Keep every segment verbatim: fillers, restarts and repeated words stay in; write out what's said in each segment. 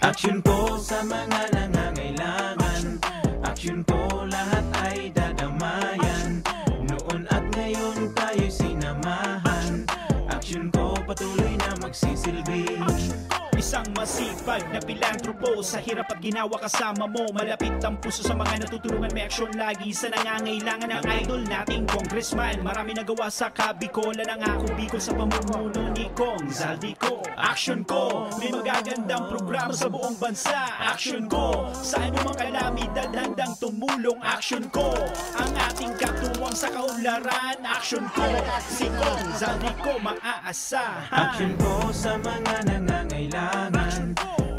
Action ko sa mga nangangailangan. Action ko lahat ay dadamayan. Noon at ngayon tayo'y sinamahan. Action ko patuloy na magsisilbi. Isang masipag na pilantropo, sa hirap at ginawa kasama mo. Malapit ang puso sa mga natutulungan, may aksyon lagi sa nangangailangan. Ang idol nating congressman, marami nagawa sa Kabicol. Ang ako Bicol sa pamumuno ni Cong Zaldy Co. Action ko, may magagandang programa sa buong bansa. Action ko, sa anumang kalamidad handang tumulong. Action ko, ang ating katuwang sa kaunlaran. Action ko, si Cong Zaldy Co maaasahan. Action ko sa mga nangangailangan.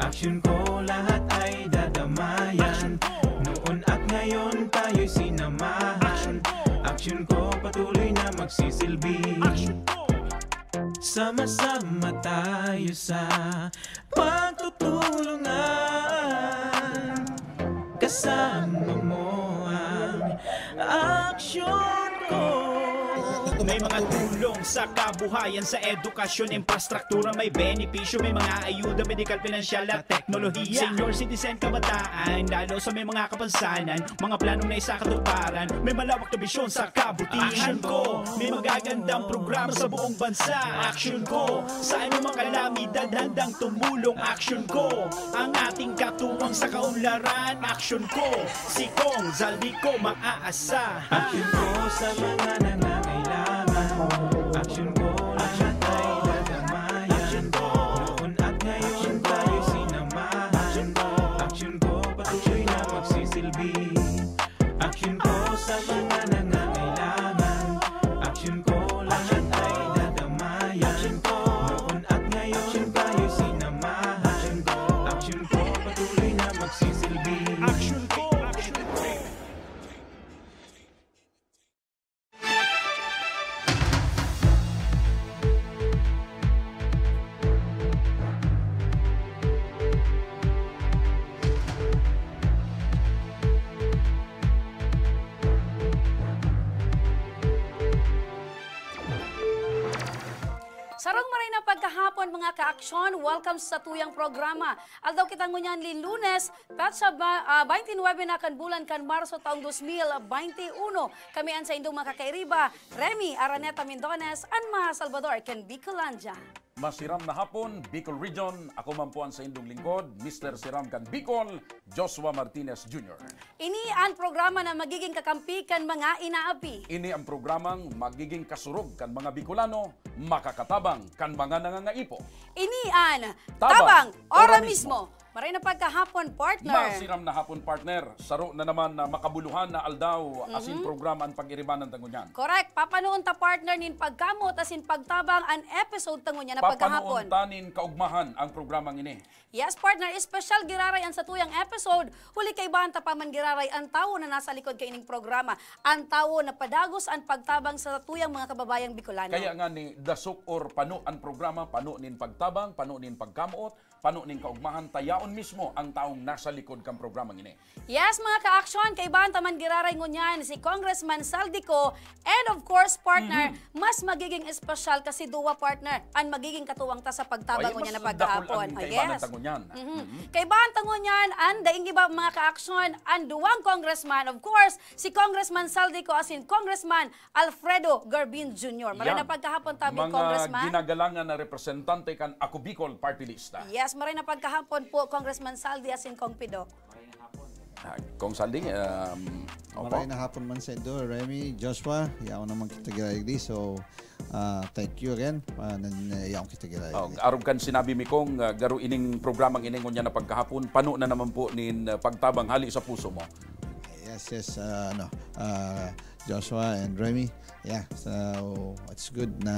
Action ko, lahat ay dadamayan. Noon at ngayon tayo'y sinamahan. Action ko patuloy na magsisilbi. Sama-sama tayo sa pagtutulungan. Kasama mo ang aksyon ko. May mga tulong sa kabuhayan, sa edukasyon, infrastruktura, may benepisyo, may mga ayuda, medikal, pinansyal at teknolohiya. Senior citizen, kabataan, lalo sa may mga kapansanan, mga planong naisakatuparan, may malawak na bisyon sa kabutihan. Action ko, may magagandang programa sa buong bansa. Action ko, sa anumang kalamidad handang tumulong. Action ko, ang ating katuwang sa kaunlaran. Action ko, si Cong Zaldy Co maaasahan. Action ko sa mga nangangailangan. Action ko, lahat ay dadamayan. Noon at ngayon tayo sinamahan. Action ko, patuloy na magsisilbi. Action ko sa mga nangangailangan. Action ko, lahat ay dadamayan. Noon at ngayon tayo sinamahan. Action ko, patuloy na magsisilbi. Action ko, action ko. Sarong maray na pagkahapon, mga kaaksyon. Welcome sa tuyang programa. Aldaw kita ngunyan ni Lunes, petsa ba, ah, twenty-nine na kan bulan kan Marso taong dos mil baynte uno. Kami an saindong mga kakairiba, Remy Araneta Mindones, an mga Salvador kan Bicolandia. Masiram na hapon, Bicol Region. Ako man po ang saindong lingkod, Mister Siram kan Bicol, Joshua Martinez Junior. Ini an programa na magiging kakampi kan mga inaapi. Ini ang programang magiging kasurog kan mga Bicolano, makakatabang kan mga nangangaipo. Ini an Tabang, Tabang, Ora Ora Mismo. Mismo. Maray na pagkahapon, partner. Masiram na hapon, partner. Saro na naman na makabuluhan na aldaw, asin Mhm. programa an pag-iribanan ta ngunyan. Correct. Papanoon ta, partner, nin pagkamot asin pagtabang an episode ta ngunyan na Papanoon pagkahapon. ta nin kaugmahan ang programang ini. Yes, partner. Espesyal giraray an satuyang episode. Huli kaibahan ta pa man giraray an tawo na nasa likod kaining programa. An tawo na padagos an pagtabang sa satuyang mga kababayang Bicolano. Kaya nga ni, dasok or pano an programa, pano nin pagtabang, pano nin pagkamot, pano nin kaugmahan, ta yaon mismo ang taong nasa likod kan programang ini. Yes, mga kaaksyon, kaibahan ta man giraray ngunyan si Congressman Zaldy Co, and of course, partner, Mhm. mas magiging espesyal kasi duwa, partner, an magiging katuwang ta sa pagtabang Ay, ngunyan na mas dakul pagkahapon. ang Ah, kaibahan yes. ta ngunyan. Mhm. Mhm. Kaibahan ta ngunyan, an daing iba, mga kaaksyon, an duwang congressman, of course, si Congressman Zaldy Co asin Congressman Alfredo Garbin Junior. Maray na Yan. pagkahapon tabi, Mga Congressman. ginagalangan na representante kan Ako Bicol Party Lista. Yes, maray na pagkahapon po, Congressman Zaldy asin Cong Pido. Ah, Cong Zaldy, um, opo. Maray na hapon man saindo, Remy, Joshua, yaon naman kita giraray digdi. So, ah, thank you again. Ah, nan-, yaon kita giraray Oh, digdi. arog kan sinabi mi, Cong, ah, garo ining programang ini ngunyan na pagkahapon, pano na naman po nin, ah, pagtabang hali sa puso mo. Yes, yes, ah, ano, ah, Joshua and Remy. Yeah, so it's good na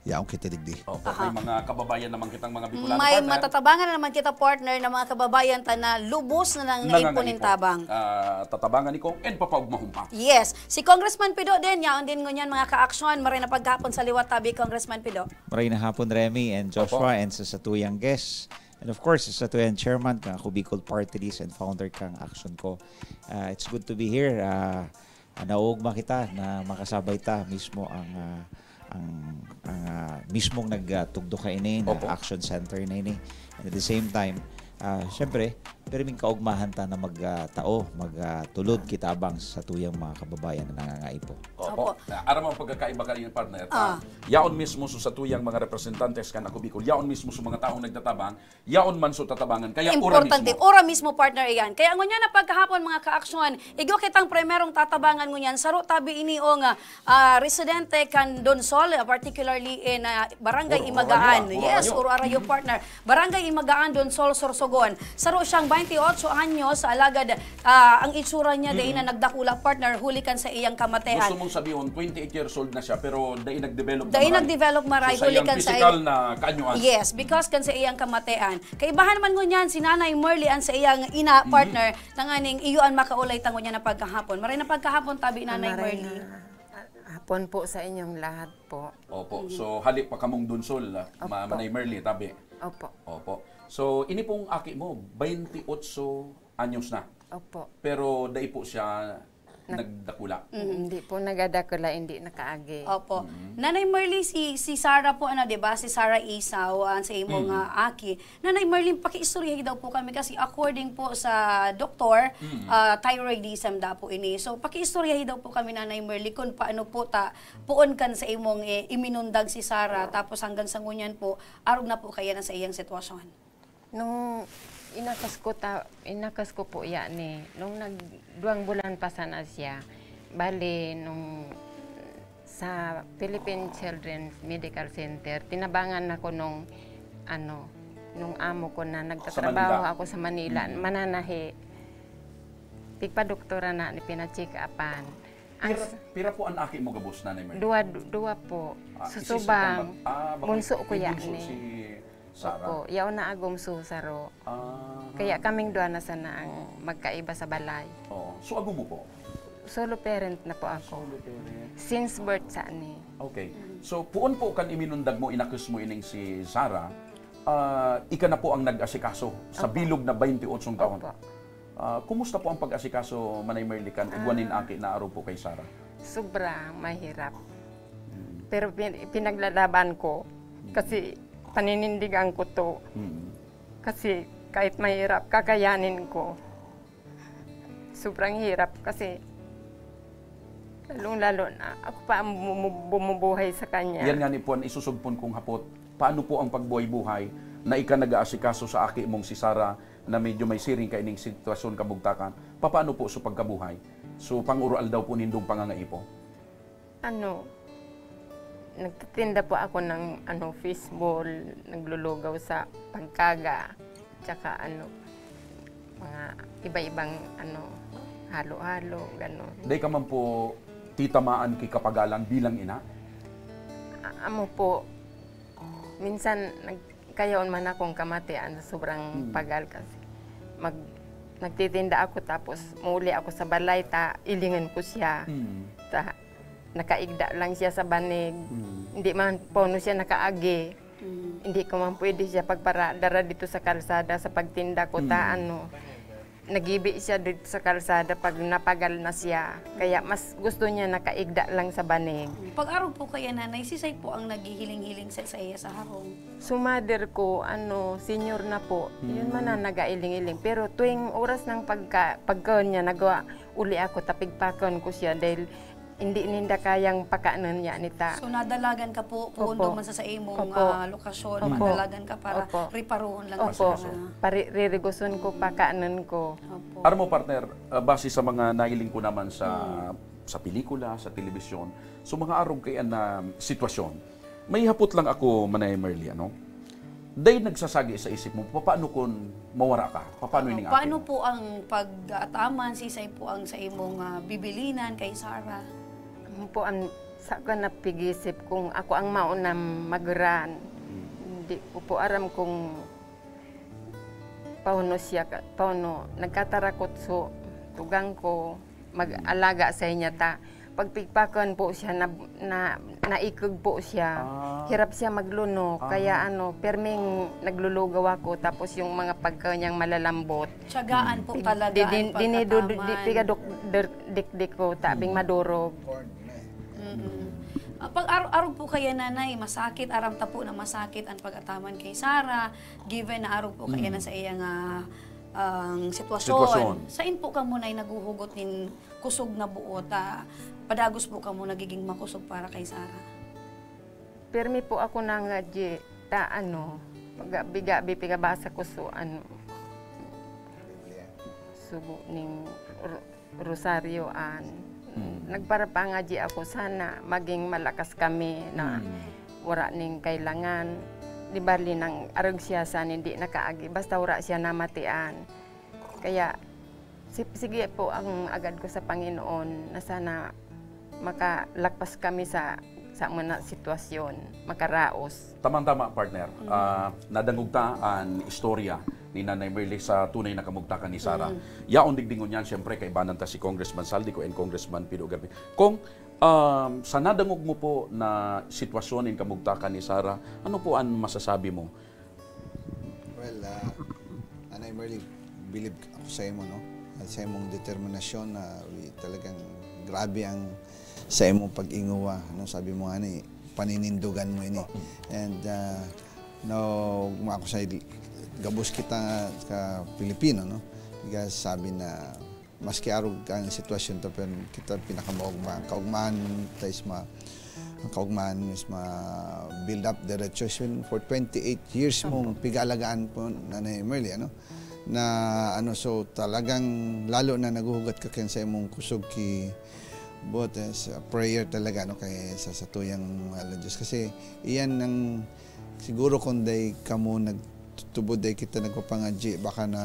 yaon kita digdi. Opo, Aha. may mga kababayan naman kitang mga Bicolano, May partner. matatabangan na naman kita, partner, na mga kababayan ta na lubos na nangangaipo nin Nangangaipo. tabang. Ah, tatabangan ni Cong and papaugmahon pa. Yes. Si Congressman Pido din, yaon din ngunyan, mga kaaksyon. Maray na pagkahapon sa liwat tabi, Congressman Pido. Maray na hapon, Remy and Joshua, Opo. and sa satuyang guest. And of course, sa satuyang chairman, kang Ako Bicol Party List and founder kang Action Co. Ah, it's good to be here. Ah, Ah, naugma kita na makasabay ta mismo ang, ah, ang, ang, ah, mismong nagtugdo kaini na Opo. action center na ini. And at the same time, ah, siyempre, pirming kaugmahan ta na mag, ah, tao, mag, ah, tulod kita abang sa tuyang mga kababayan na nangangaipo. Opo. Opo. Ah, aram ang pagkakaiba kaini, partner. Ah. Ah, yaon mismo sa, sa tuyang mga representantes kan Ako Bicol, yaon mismo sa mga taong nagtatabang, yaon man so tatabangan. Kaya ora Importante. mismo. Ora mismo, partner, iyan. Kaya ngunyan na pagkahapon, mga kaaksyon, igwa kitang primerong tatabangan ngunyan. Saro tabi ini o nga, ah, residente kan Donsol, ah, particularly in, ah, Barangay Oro, Imagaan. Oro, Oro, Yes, Oro. Oro Arayo, Mm. partner. Barangay Imagaan, Donsol, Sorsogon. Saro siyang twenty-ocho anyos, alagad, ah, ang itsura niya dai Mm. na nagdakula, partner, huli kan sa iyang kamatean. Gusto mong sabihon, twenty-eight years old na siya, pero dai nagdevelop na Dai maray. nagdevelop maray, So, sa huli iyang kan sa physical iyang na kaanyuan. Yes, because kan sa iyang kamatean. Kaibahan man ngunyan, si Nanay Merly an sa iyang ina, Mhm. partner, tanganing iyo an makaulay ta ngunyan na pagkahapon. Maray na pagkahapon, tabi, Nanay Maray Merly. na hapon po sa inyong lahat po. Opo. Mhm. So, hali pa kamong Donsol, ah, ma-, Opo. Manay Merly, tabi? Opo. Opo. So, ini pong aki mo, twenty-eight anyos na. Opo. Pero dai po siya Nag- nagdakula. Mm. Hindi po nagadakula, hindi nakaagi. Opo. Mm. Nanay Merly, si, si Sarah po, ano, di ba? Si Sarah Isaw, ah, sa imong, Mm. ah, aki. Nanay Merly, pakiistoryahi daw po kami kasi according po sa doktor, Mm. ah, thyroidism daw po ini. So, pakiistoryahi daw po kami, Nanay Merly, kung paano po ta, poon kan sa imong, eh, iminundag si Sarah, tapos hanggang sa ngunyan po, arog na po kaya na sa iyang sitwasyon. Nung inakas ko ta-, inakas ko po yan eh, nung nag-, duwang bulan pa sana siya, bali, nung sa Philippine Children's Medical Center, tinabangan ako nung, ano, nung amo ko na Sa nagtatrabaho Manila? ako sa Manila, Mm. mananahi. Tigpadoktora na ni pinacheck-upan. Ang Pira, s- pira po an aki mo gabos, Nanay Merly? Duwa, duwa po. Ah, Susubang. Isusubang. Ah, bako Bunso ko yan eh. Si Sarah? Opo, yaon na agom susaro. Ah. Kaya kaming duwa na sana ang magkaiba sa balay. Oo. So, agom mo po? Solo parent na po ako. Solo parent. Since birth sa ani. Okay. So, puon po kan iminundag mo, inakus mo ining si Sarah, ah, ika na po ang nag-asikaso sa Opo. bilog na twenty-eight taon. Opo. Ah, kumusta po ang pag-asikaso, Manay Merly, kan igwa nin Ah. aki na arog po kay Sarah? Sobrang mahirap. Mm. Pero pin-, pinaglalaban ko Mm. kasi paninindigan ko to. Mm. Kasi kahit mahirap, kakayanin ko. Sobrang hirap kasi lalong-lalo na ako pa ang bumu-, bumubuhay sa kanya. Yan nga ni Puan, isusugpon kong hapot. Paano po ang pagbuhay-buhay na ika nag-aasikaso sa aki mong si Sarah na medyo may siring kaining sitwasyon kabugtakan? Papaano po sa pagkabuhay? So, pang-ural daw po nindong pangangaipo? Ano, nagtitinda po ako ng, ano, fishball, naglulugaw sa pagkaga, tsaka, ano, mga iba-ibang, ano, halo-halo, gano'n. Dai ka man po titamaan ki kapagalan bilang ina? A-, amo po, minsan nag-, kayaon man akong kamatian sa sobrang Hmm. pagal kasi mag-, nagtitinda ako tapos muuli ako sa balay ta ilingan ko siya. Hmm. Ta nakaigda lang siya sa banig. Hmm. Hindi man puno siya nakaagi. Hmm. Hindi ko man pwede siya pagparadara dito sa kalsada sa pagtinda ko ta Hmm. ano. Nagibi siya dito sa kalsada pag napagal na siya. Kaya mas gusto niya nakaigda lang sa banig. Pag-arog po kaya, Nanay, sisay po ang naghihiling-hiling sa, sa iya sa harong? So, mother ko, ano, senior na po. Yun man ang Hmm. nagailing-iling. Pero tuwing oras ng pagka-, pagkaon niya, nagawa, uli ako, tapigpakon ko siya dahil hindi ninda kayang pakanon niya nita. So, nadalagan ka po, puundong Opo. man sa, sa imong, Opo. ah, lokasyon, Opo. madalagan ka para Opo. riparohon lang Opo. sa mga Pari-, ririguson ko, Mm. pakanon ko. Opo. Aram mo, partner, ah, base sa mga nahiling ko naman sa, Hmm. sa pelikula, sa telebisyon, so mga arog kaiyan na sitwasyon, may hapot lang ako, Manay Merly, ano? Dai nagsasagi sa isip mo, papaano kun mawara ka? Papaano Oo, ining paano atin? po ang pag-ataman? Sisay po ang sa imong, ah, bibilinan kay Sarah? Ano po ang, sa ko napigisip kung ako ang maunang magran. Hmm. Hindi ko po aram kung pauno siya ka, pauno. Nagkatarakot so tugang ko, mag-alaga sa inya ta. Pagpigpakon po siya, na, na, naikog po siya. Ah. Hirap siya maglunok, Ah. kaya ano, perming naglulugaw ako, tapos yung mga pagkaon niyang malalambot. Tiyagaan po Hmm. talaga Di- ang din- dinido- di- pagkataman. pigadok- der- dikdik ko, tabing Hmm. madurog. Corn, eh. Mm-mm. Ah, pag aro-, arog po kaya, Nanay, masakit, aram ta po na masakit ang pag-ataman kay Sarah, given na arog po kaya Mm. na sa iyang, ah, ang sitwasyon. Sitwasyon. Sain po kamo, Nay, naghuhugot nin kusog na buot, ah, padagos po kamo nagiging makusog para kay Sarah? Pirmi po ako nangadyi, ta ano, gabi-gabi pigabasa ko so ano, sugo ning ro-, rosaryo an. Mm. Nagparapangadyi ako sana maging malakas kami na Mm. wara ning kailangan. Di bali nang arog siya san hindi nakaagi, basta wara siya namatian. Kaya, si-, sige po ang agad ko sa Panginoon na sana makalakpas kami sa, sa mga sitwasyon, makaraos. Tamang-tama, partner. Mm. Ah, nadangog ta an istorya ni Nanay Merly sa tunay na kamugtakan ni Sarah. Mm. Yaon digdi ngunyan, siyempre, kaibanan ta si Congressman Zaldy Co and Congressman Pido Garbi. Kong, um, sa nadangog mo po na sitwasyon nin kamugtakan ni Sarah, ano po an masasabi mo? Well, ah, Nanay Merly, bilib ako sa imo, no? At sa imong determinasyon na wi-, talagang grabe ang sa imong pag-inguwa, no? Sabi mo nga ni, paninindugan mo ini. And, ah, no, guma ako sa il-, gabos kita ka Pilipino, no? Kaya sabi na, maski arog ang sitwasyon ta, pero kita pinakamaogma. Ang kaogmahan ta is ma-, ang kaogmahan is ma-build up diretso. So, for twenty-eight years Opo. mong pigalagaan po, Nanay Merly, ano? Na, ano, so, talagang lalo na naghuhugat ka kan sa imong kusog ki buot, eh, sa prayer talaga, no? Kay sa, sa tuyang, ah, Diyos. Kasi iyan ang, siguro kung day kamo nagtutubod, day kita nagpapangadyi, baka na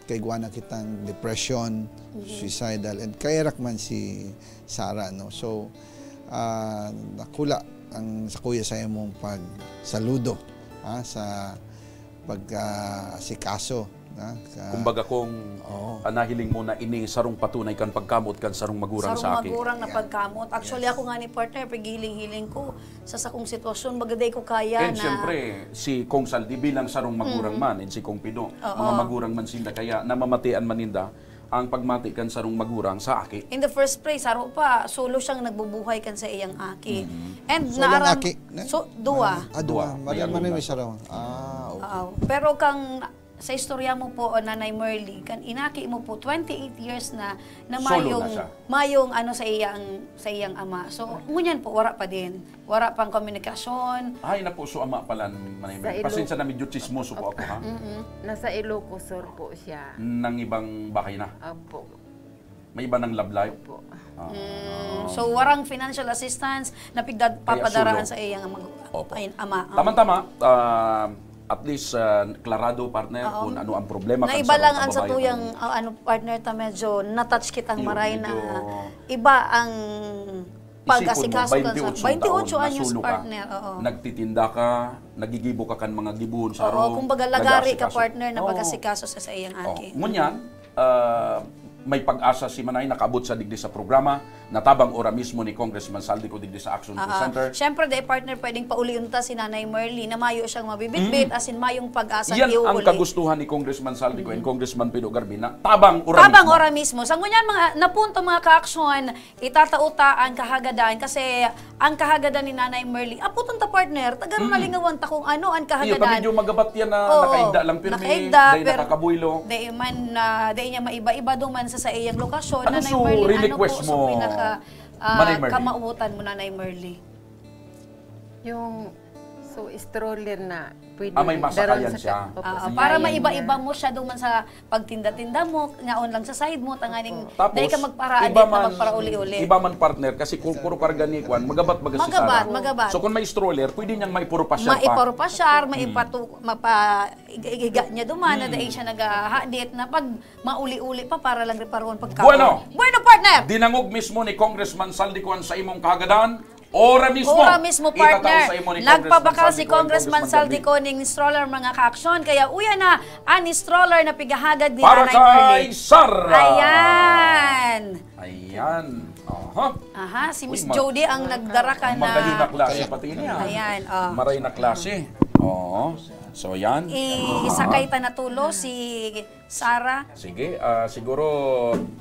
kaigwa na kitang depression, Mhm. suicidal, and kayarak man si Sarah, no? So, ah, nakula ang sakuya sa imong pagsaludo, ha, sa pag, ah, asikaso, ha, ka Kumbaga, kung Oo. ang nahiling mo na ini sarong patunay kan pagkamot kan sarong magurang Sarong sa aki. magurang na Yes. pagkamot. Actually, Yes. ako nga ni partner, paghihiling-hiling ko sa sakong sitwasyon, baga day ko kaya And na siyempre, si Kong Zaldy bilang sarong magurang Mm. man, and si Kong Pido, Oo. mga magurang man sinda, kaya namamatian man ninda ang pagmati kan sarong magurang sa aki. In the first place, saro pa, solo siyang nagbubuhay kan sa iyang aki. Mm. And Solo ang naaram-, aki, ne? so, duwa. Ah, duwa. Duwa. May Mali, ano mali, na. may saro. Ah, okay. Oo. Pero kang sa istorya mo po, o Nanay Merly, kan inaki mo po, twenty-eight years na, na Solo na mayong, siya. mayong ano sa iyang, sa iyang ama. So, ngunyan po, wara pa din. Wara pang komunikasyon. Ay, naku, so ama pala, Manay Sa Merly. Ilo- Pasensya na, medyo tsismoso po ako, ha? Mm-mm. Nasa Ilocos Sur po siya. Nang ibang bahay na? Opo. May iba ng love life? Opo. Ah. Mm, so, warang financial assistance na pigdad-, Kaya papadaraan solo. sa iyang mag-, Opo. ay, ama. Tamang-tama, ah, at least, ah, klarado, partner, Oo. kung ano ang problema Na kan iba sarong lang ang sa kababayan. tuyang, ah, ano, partner ta, medyo na-touch kitang Yun, maray na medyo iba ang Isipon mo, pag-asikaso kan sa twenty-eight taon, twenty-eight anyos, nasulo ka, partner, oo. nagtitinda ka, nagigibo ka kan mga gibohon sa Oo, harong, kumbaga lagari ka, nag-aasikaso. partner, na Oo. pag-asikaso sa, sa iyang Oh, aki. ngunyan, ah, may pag-asa si Manay nakaabot sa digdi sa programa, natabang ora mismo ni Congressman Zaldy Co digdi sa Action Ah, Center. Siyempre, dahil partner, pwedeng paulion ta si Nanay Merly na mayo siyang mabibitbit, Mm. as in, mayong pag-asa Yan ang iuuli. kagustuhan ni Congressman Zaldy Co and Mm. Congressman Pido Garbi na tabang ora Tabang mismo. ora mismo. Sa ngunyan, mga, napunto, mga ka-action, itatao ta ang kahagadan kasi ang kahagadan ni Nanay Merly, aputon ta, partner, taga ron Mm. nalingawan ta kung ano ang Iyo, kahagadan. ta medyo magabat yan na Oo, nakaigda lang pirmi, nakaigda, dahil pero nakakabuylo. Dahil man, ah, dahil niya maiba-iba duman sa, sa iyang lokasyon, Ano Nanay so Merly, ano request po so mo, pinaka, ah, Manay Merly? kamautan mo, Nanay Merly? Yung so stroller na pwede Ah, may daron masakayan sa siya. ka-, opo, Ah, sa para kaya maiba-iba niya. mo siya duman sa pagtinda-tinda mo, ngaon lang sa side mo, tanganing Opo. Tapos, dahil ka magparaan, iba dahil ka man, magparauli-uli. iba man partner, kasi kung puro karga ni Kwan, magabat baga si Magabat, Sarah. magabat. So kung may stroller, pwede niyang maipurupasyar pa. Maipurupasyar, Hmm. maipatu-, mapa-, ig-, ig-, higa niya duman, na Hmm. dahil siya naghahadit, na pag mauli-uli pa, para lang riparoon pagkaon. Bueno. Bueno, partner! Dinangog mismo ni Congressman Zaldy Co sa imong kahagadan, Ora mismo. Ora mismo, Itatao partner. sa imo ni Nagpabakal Congressman si Zaldy Co, Congressman Congressman Zaldy Zaldy. Co ning stroller, mga ka-aksyon. Kaya uya na ang stroller na pigahagad ni Para Nanay kay Merly. Sarah. Ayan. Ayan. Aha. Aha, si Uy, Miss ma- Jody ang nagdara ka na. Magayon na klase pati niya. Ayan, oh. Maray na klase. Oo. So, yan. I-, isakay ta na tulo si Sara. Sige, ah, siguro,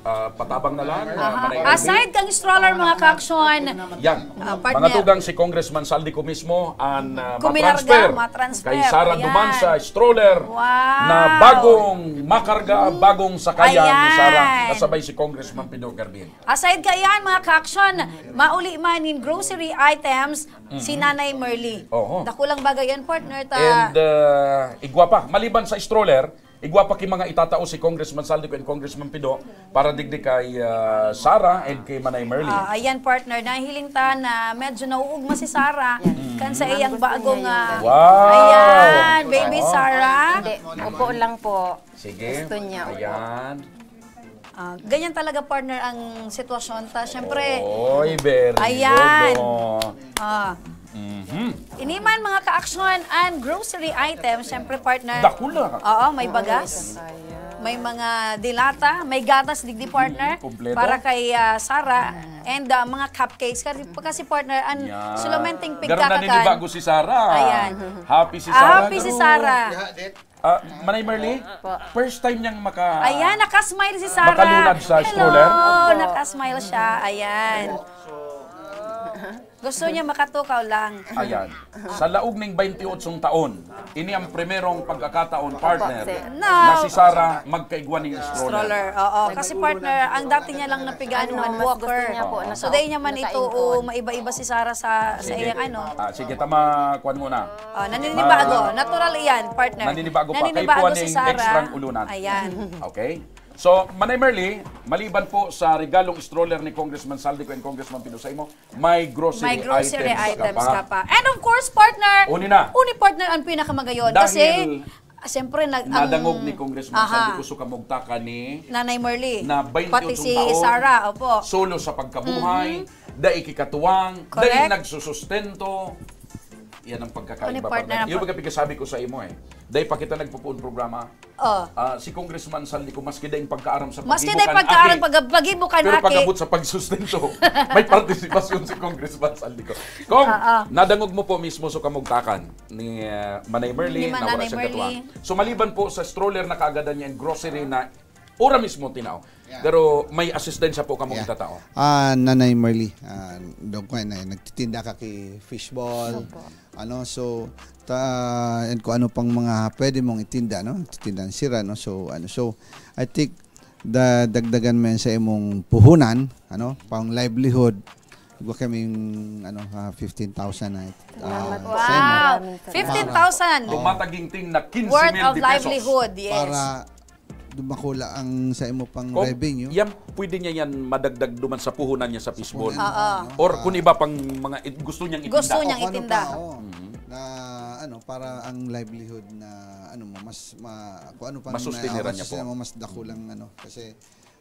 ah, patabang na lang. Aha. Ah, manay Aside kang stroller, mga ka-aksyon, yan. Ah, partner. Mga tugang, si Congressman Saldico mismo ang, ah, Kuminarga, matransfer, matransfer. Kay Sara Ayan. Duman sa stroller Wow. na bagong makarga, bagong sakayan ni Sara, Ayan. kasabay si Congressman Pido Garbiel. Aside kaiyan, mga ka-aksyon, mauli man nin grocery items si Mhm. Nanay Merly. Oho. Dakulang bagay yan, partner, ta- And, uh, igwa pa, maliban sa stroller, igwa pa ki mga itatao si Congressman Saldico and Congressman Pido para digdi kay, uh, Sara and kay Manay Merly. Ah, ayan, partner, nahiling ta na medyo nauugma si Sara Mm. kan sa iyang Gusto niya bagong, yung ah, Wow! ayan, baby Oo. Sara. Hindi, upo lang po. Sige. Gusto niya, oo. Ayan. Ah, ganyan talaga, partner, ang sitwasyon ta. Siyempre, Oy, very ayan. good, oh. Ah. Mhm. Ini man, mga ka-aksyon, and grocery items, siyempre, partner. Dakula. Oo, may bagas. May mga dilata, may gatas, digdi, partner, Mhm, kompleto. para kay, ah, Sara. And, ah, mga cupcakes. Kasi, kasi, partner, an Yan. solamente Pero pigkakakan. naninibago si Sara. Ayan. Happy si Ah, Sara, happy si pero Sara. Ah, Manay Merly, Po. first time niyang maka- Ayan, nakasmile si Sarah. Makalunad sa Hello, stroller? nakasmile siya. Ayan. Gusto niya makatukaw lang. Ayan. Sa laog ning baynte otsong taon, ini ang primerong pagkakataon, partner, si-, na si Sarah magkaigwa ning stroller. Stroller, oo. Kasi, partner, ang dati niya lang napigaan Ano, ng mas gusto walker. niya po, So, dahil niya man ito, nakaingkod. oh, maiba-iba si Sarah sa, sa Sige. iyang ano. Ah, sige, tama, kuwan muna. Oh, naninibago. Ma- Natural iyan, partner. Naninibago pa. Naninibago Kay kuwan si ning Sarah. extrang ulunan. Ayan. Okay? So, Manay Merly, maliban po sa regalong stroller ni Congressman Saldico and Congressman Pino sa imo, may grocery May grocery items ka items pa. ka pa. And of course, partner, Uni na. uni, partner, ang pinakamagayon. Kasi, Dahil ah, siyempre, nag-, ang nadangog ni Congressman Aha. Saldico sa kamugtakan ni Nanay Merly. na Pati baynte otsong si taon, Sarah, opo. solo sa pagkabuhay, Mhm. dai kikatuwang, Correct. dai nagsusustento. Yan ang pagkakaiba, Ano, partner? partner? Yung pagkapigasabi ko sa imo eh. Dai pa kita nagpupuon programa. Oh. Ah, si Congressman Saldico, maski dai pagkaaram sa Maski paggibo dai kan pagkaaram aki, pag-, paggibo kan pero aki. pag-abot sa pagsustento, may partisipasyon si Congressman Saldico. Kung Oo. nadangog mo po mismo sa kamugtakan ni, ah, Manay Merly Ni na wala Manay siyang Merly. katuwang. So, maliban po sa stroller na kaagadan niya and grocery na ura mismo tinao. Yeah. Pero may asistensya po kamong Yeah. itatao. Ah, Nanay Merly, ah, dog ko na, nagtitinda ka kay fishball. Opo. Ano, so, ta-, and kung ano pang mga pwede mong itinda, no? Titinda ng sira, no? So, ano, so, I think, da-, dagdagan mo yan sa imong puhunan, ano? Pang livelihood, igwa kaming, ano, ah, fifteen thousand na, ah, Salamat po. sa imo. Wow! Maraming salamat. Fifteen thousand Para, oo. Tumatagingting na quince mil Worth of de pesos. livelihood, yes. Para dumakula ang sa imo pang Kung revenue. yan, pwede niya yan madagdag duman sa puhunan niya sa fishball. Sa puhunan, Oo. ano? Or kung Ah. iba pang mga it-, gusto niyang Gusto itinda. niyang Kung ano itinda. pa, oo. Mhm. Na, ano, para ang livelihood na, ano mo, mas ma-, kung ano pang Masustiniran na, niya po. masusustenan mo, mas dakulang, ano, kasi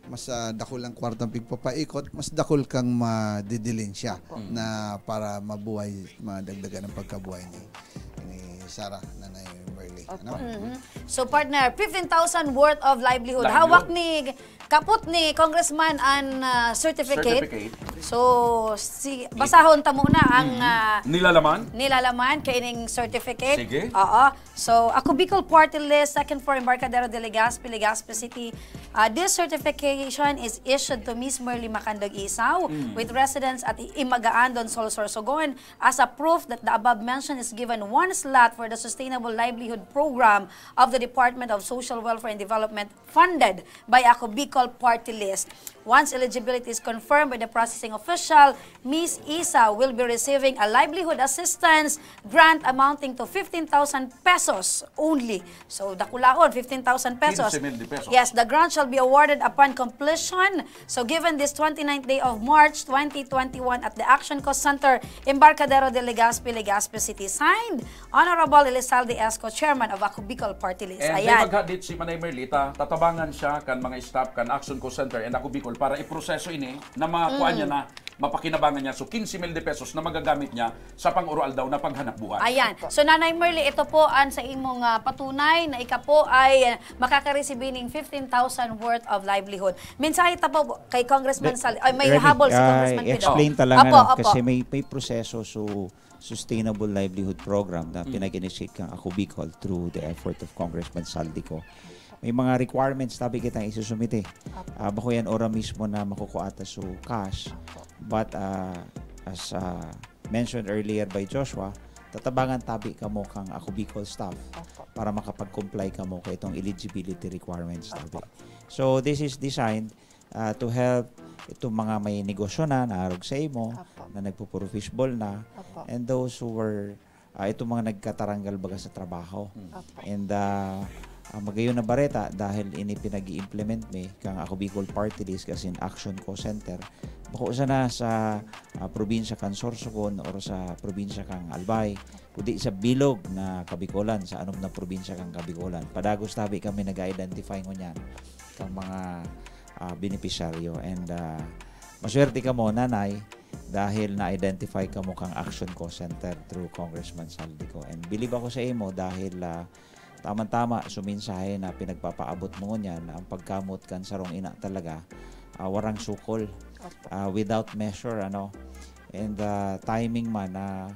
mas, ah, dakulang kwartang pigpapaikot, mas dakul kang madidilin siya Opo. Mm. na para mabuhay, madagdagan ang pagkabuhay ni, ni Sarah, Nanay Merly, Opo. ano? Mhm. So, partner, fifteen thousand worth of livelihood. Livelihood. Hawak ni, kapot ni Congressman an, ah, certificate. Certificate. So, si, basahon ta muna ang, Mm. ah, Nilalaman? nilalaman kaining certificate. Sige. Oo. So, Ako Bicol Party List, second floor, Embarcadero de Legazpi, Legazpi City. Uh, this certification is issued to Miss Merly Macandog Isaw, Mm. with residence at Imagaan, Donsol, Sorsogon, as a proof that the above mention is given one slot for the Sustainable Livelihood Program of the Department of Social Welfare and Development, funded by Ako Bicol Party List. Once eligibility is confirmed by the processing official, Miss Isa will be receiving a livelihood assistance grant amounting to fifteen thousand pesos only. So, dakulaon, fifteen thousand pesos. Quince mil de pesos. Yes, the grant shall be awarded upon completion. So, given this twenty-ninth day of March twenty twenty-one at the Action Cost Center, Embarcadero de Legazpi, Legazpi City. Signed, Honorable Elizalde Esco, Chairman of Ako Bicol Party List. And Ayan. May maghadit si Manay Merlita, tatabangan siya kan mga staff kan Action Cost Center and Ako Bicol para iproseso ini na makuha Mm. niya na mapakinabangan niya. So, quince mil de pesos na magagamit niya sa pang-oroaldaw na paghanap buhay. Ayan. So, Nanay Merly, ito po ang sa imong ah, patunay na ika po ay ah, makakareceive ning fifteen thousand worth of livelihood. Mensahe ta po kay Congressman Sal, ay may Remy, habol si ah, Congressman Pido. I-explain talaga, Opo, no? opo. Kasi may, may proseso, so sustainable livelihood program na pinag-initiate kang Ako Bicol through the effort of Congressman Saldico. May mga requirements tabi kitang isusumite. Ah, bako yan ora mismo na makukuha ta so cash. But ah, as ah, mentioned earlier by Joshua, tatabangan tabi kamo kang Ako Bicol staff para makapag-comply kamo kay itong eligibility requirements tabi. So this is designed ah, to help itong mga may negosyo na naarog sa imo, Apo. na nagpo-profitable na, Apo. and those who were ah, itong mga nagkataranggal baga sa trabaho. Apo. And ah, ang magayon na bareta dahil ini pinag-i-implement mi kang Ako Bicol Party List kasi in Action Co Center, bako sana sa ah, probinsya kang Sorsogon or sa probinsya kang Albay, kundi sa bilog na Kabikolan, sa anom na probinsya kang Kabikolan. Padagos tabi kami nag-identify ngunyan kang mga ah, benepisyaryo. And ah, maswerte kamo, Nanay, dahil na-identify kamo kang Action Co Center through Congressman Saldico. And believe ako sa imo dahil ah, tama-tama suminsahe na pinagpapaabot mo ngunyan na ang pagkamot kan sarong ina talaga ah, warang sukol, ah, without measure, ano. And ah, timing man na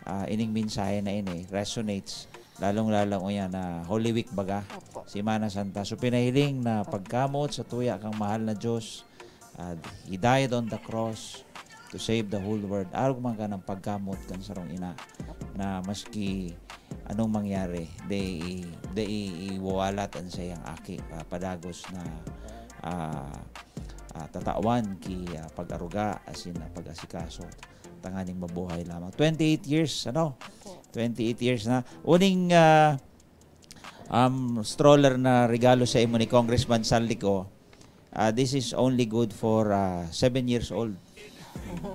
ah, ining mensahe na ini resonates, lalong-lalong uyan na Holy Week baga, Opo. Semana Santa. So pinahiling na pagkamot sa tuya kang mahal na Diyos, ah, He died on the cross to save the whole world. Arog man ka ng pagkamot kan sarong ina na maski anong mangyari, di, di iwawalat ang sayang aki, ah, padagos na ah, ah, tatawan ki ah, pag-aruga, asin na pag-asikaso, tanganing mabuhay lamang. Twenty-eight years, ano? Twenty-eight years na. Uning ah, um, stroller na regalo sa imo ni Congressman Saldico, ah, this is only good for ah, seven years old.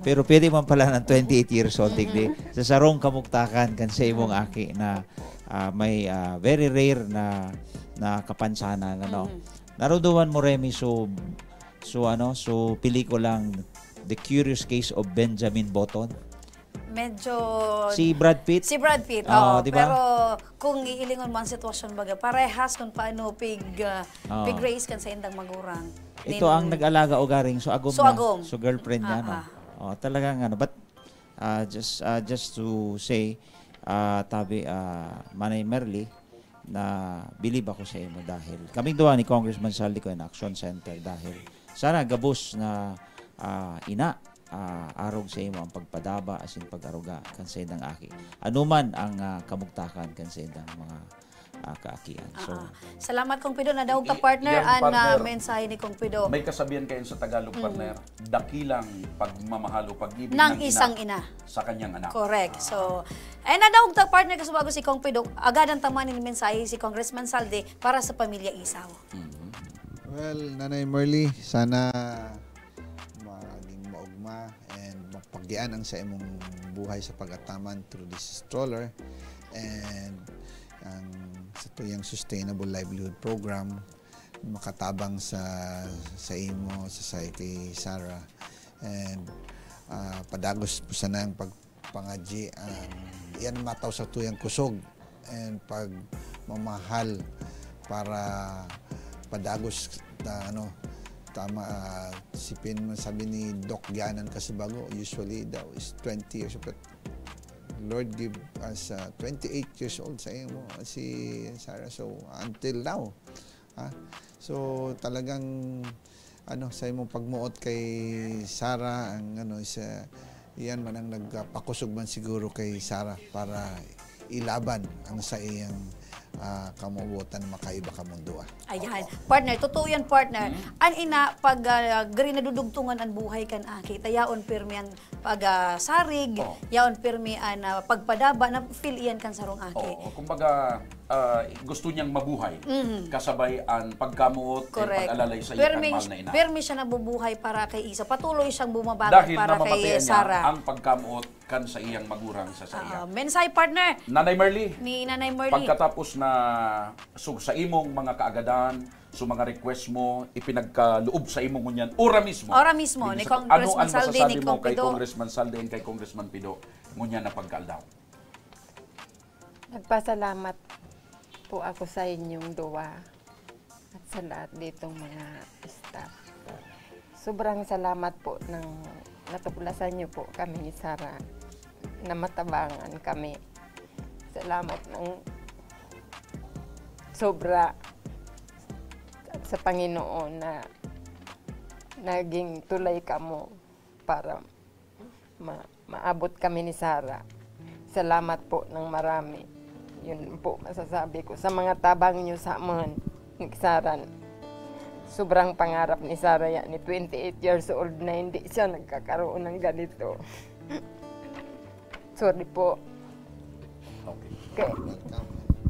Pero pwede man pala ng twenty-eight years old, digdi. Sa sarong kamugtakan kan sa imong aki na ah, may ah, very rare na na kapansanan, ano. Naruduman mo, Remy, so so ano, so pelikulang The Curious Case of Benjamin Button. Medyo... Si Brad Pitt? Si Brad Pitt, Oo, oo. Di ba? Pero kung iilingon mo ang sitwasyon, baga, parehas kung paano pig, ah, Oo. pig-raise kan sa indang magurang. Ito ang nag-alaga o garing, so agom So na. agom. So girlfriend niya, no? Ah, Oh, talagang ano, but ah, just ah, just to say, ah, tabi, ah, Manay Merly, na bilib ako sa imo dahil kaming duwa ni Congressman Saldico in Action Center dahil sana gabos na ah, ina ah, arog sa imo ang pagpadaba asin pag-aruga kan sa indang aki. Anuman ang ah, kamugtakan kan sa indang mga ah, kaakian. So, Ah, salamat, Kong Pido. Nadangog ta, I- partner, iyan, ang ah, partner. mensahe ni Kong Pido. May kasabihan kayo sa Tagalog, partner, dakilang pagmamahal o pag-ibig Ng ng, ina isang ina. sa kanyang anak. Correct. So, eh, nadangog ta, partner, kasi bago si Kong Pido, agadan ta man nin mensahe si Congressman Saldi para sa pamilya Isaw. Well, Nanay Merly, sana maging maugma and mapagyan ang sa imong buhay sa pag-ataman through this stroller and ang sa tuyang sustainable livelihood program makatabang sa sa imo, sa, sa kay Sarah, and ah, padagos po sana ang pagpangadyi ang yan ang mataw sa tuyang kusog and pagmamahal para padagos na ano tama ah, sipin mo sabi ni Doc Ganan Casibago, usually daw is twenty years, but Lord give us uh, twenty-eight years old sa imo si Sarah, so until now ha? So talagang ano sa imong pagmuot kay Sarah ang ano is uh, iyan man ang nagpakusog man siguro kay Sarah para ilaban ang sa iyang ah, kamuotan na makaiba ka mundo ah. Ayan. Partner, totoo yan, partner. An ina, pag ah, gari nadudugtungan ang buhay kan aki, tayaon pirmi ang pag ah, sarig, Oo. yaon pirmi an ah, pagpadaba na feel iyan kan sarong aki. Oo, kumbaga, ah, gusto niyang mabuhay kasabay ang pagkamuot, Correct. pag-alalay sa Pero iyang may, mahal na ina. pero may siya nabubuhay para kay Isa. Patuloy siyang bumabangon Dahil para namamatayan kay niya Sarah. ang pagkamuot kan sa iyang magurang sa saya. Ah, mensahe, partner. Nanay Merly, Ni Nanay Merly. Pagkatapos na so, sa imong mga kaagadan, So, mga request mo, ipinagkaloob sa imo ngunyan, ora mismo. Ora mismo, Digdi ni sa, Congressman ano ang Saldi, masasabi ni mo kay Congressman Saldi and kay Congressman Pido ngunyan na pagkaaldaw? Nagpasalamat po ako sa inyong duwa at sa lahat ditong mga staff. Sobrang salamat po ng natuklasan niyo po kami ni Sarah, na matabangan kami. Salamat ng sobra sa Panginoon na naging tulay kamo para ma-, maabot kami ni Sarah. Salamat po ng marami. Yun po masasabi ko sa mga tabang niyo sa amon, ni Sarah. Sobrang pangarap ni Sarah yan, ni twenty-eight years old na hindi siya nagkakaroon ng ganito. Sorry po. Okay. Kaya,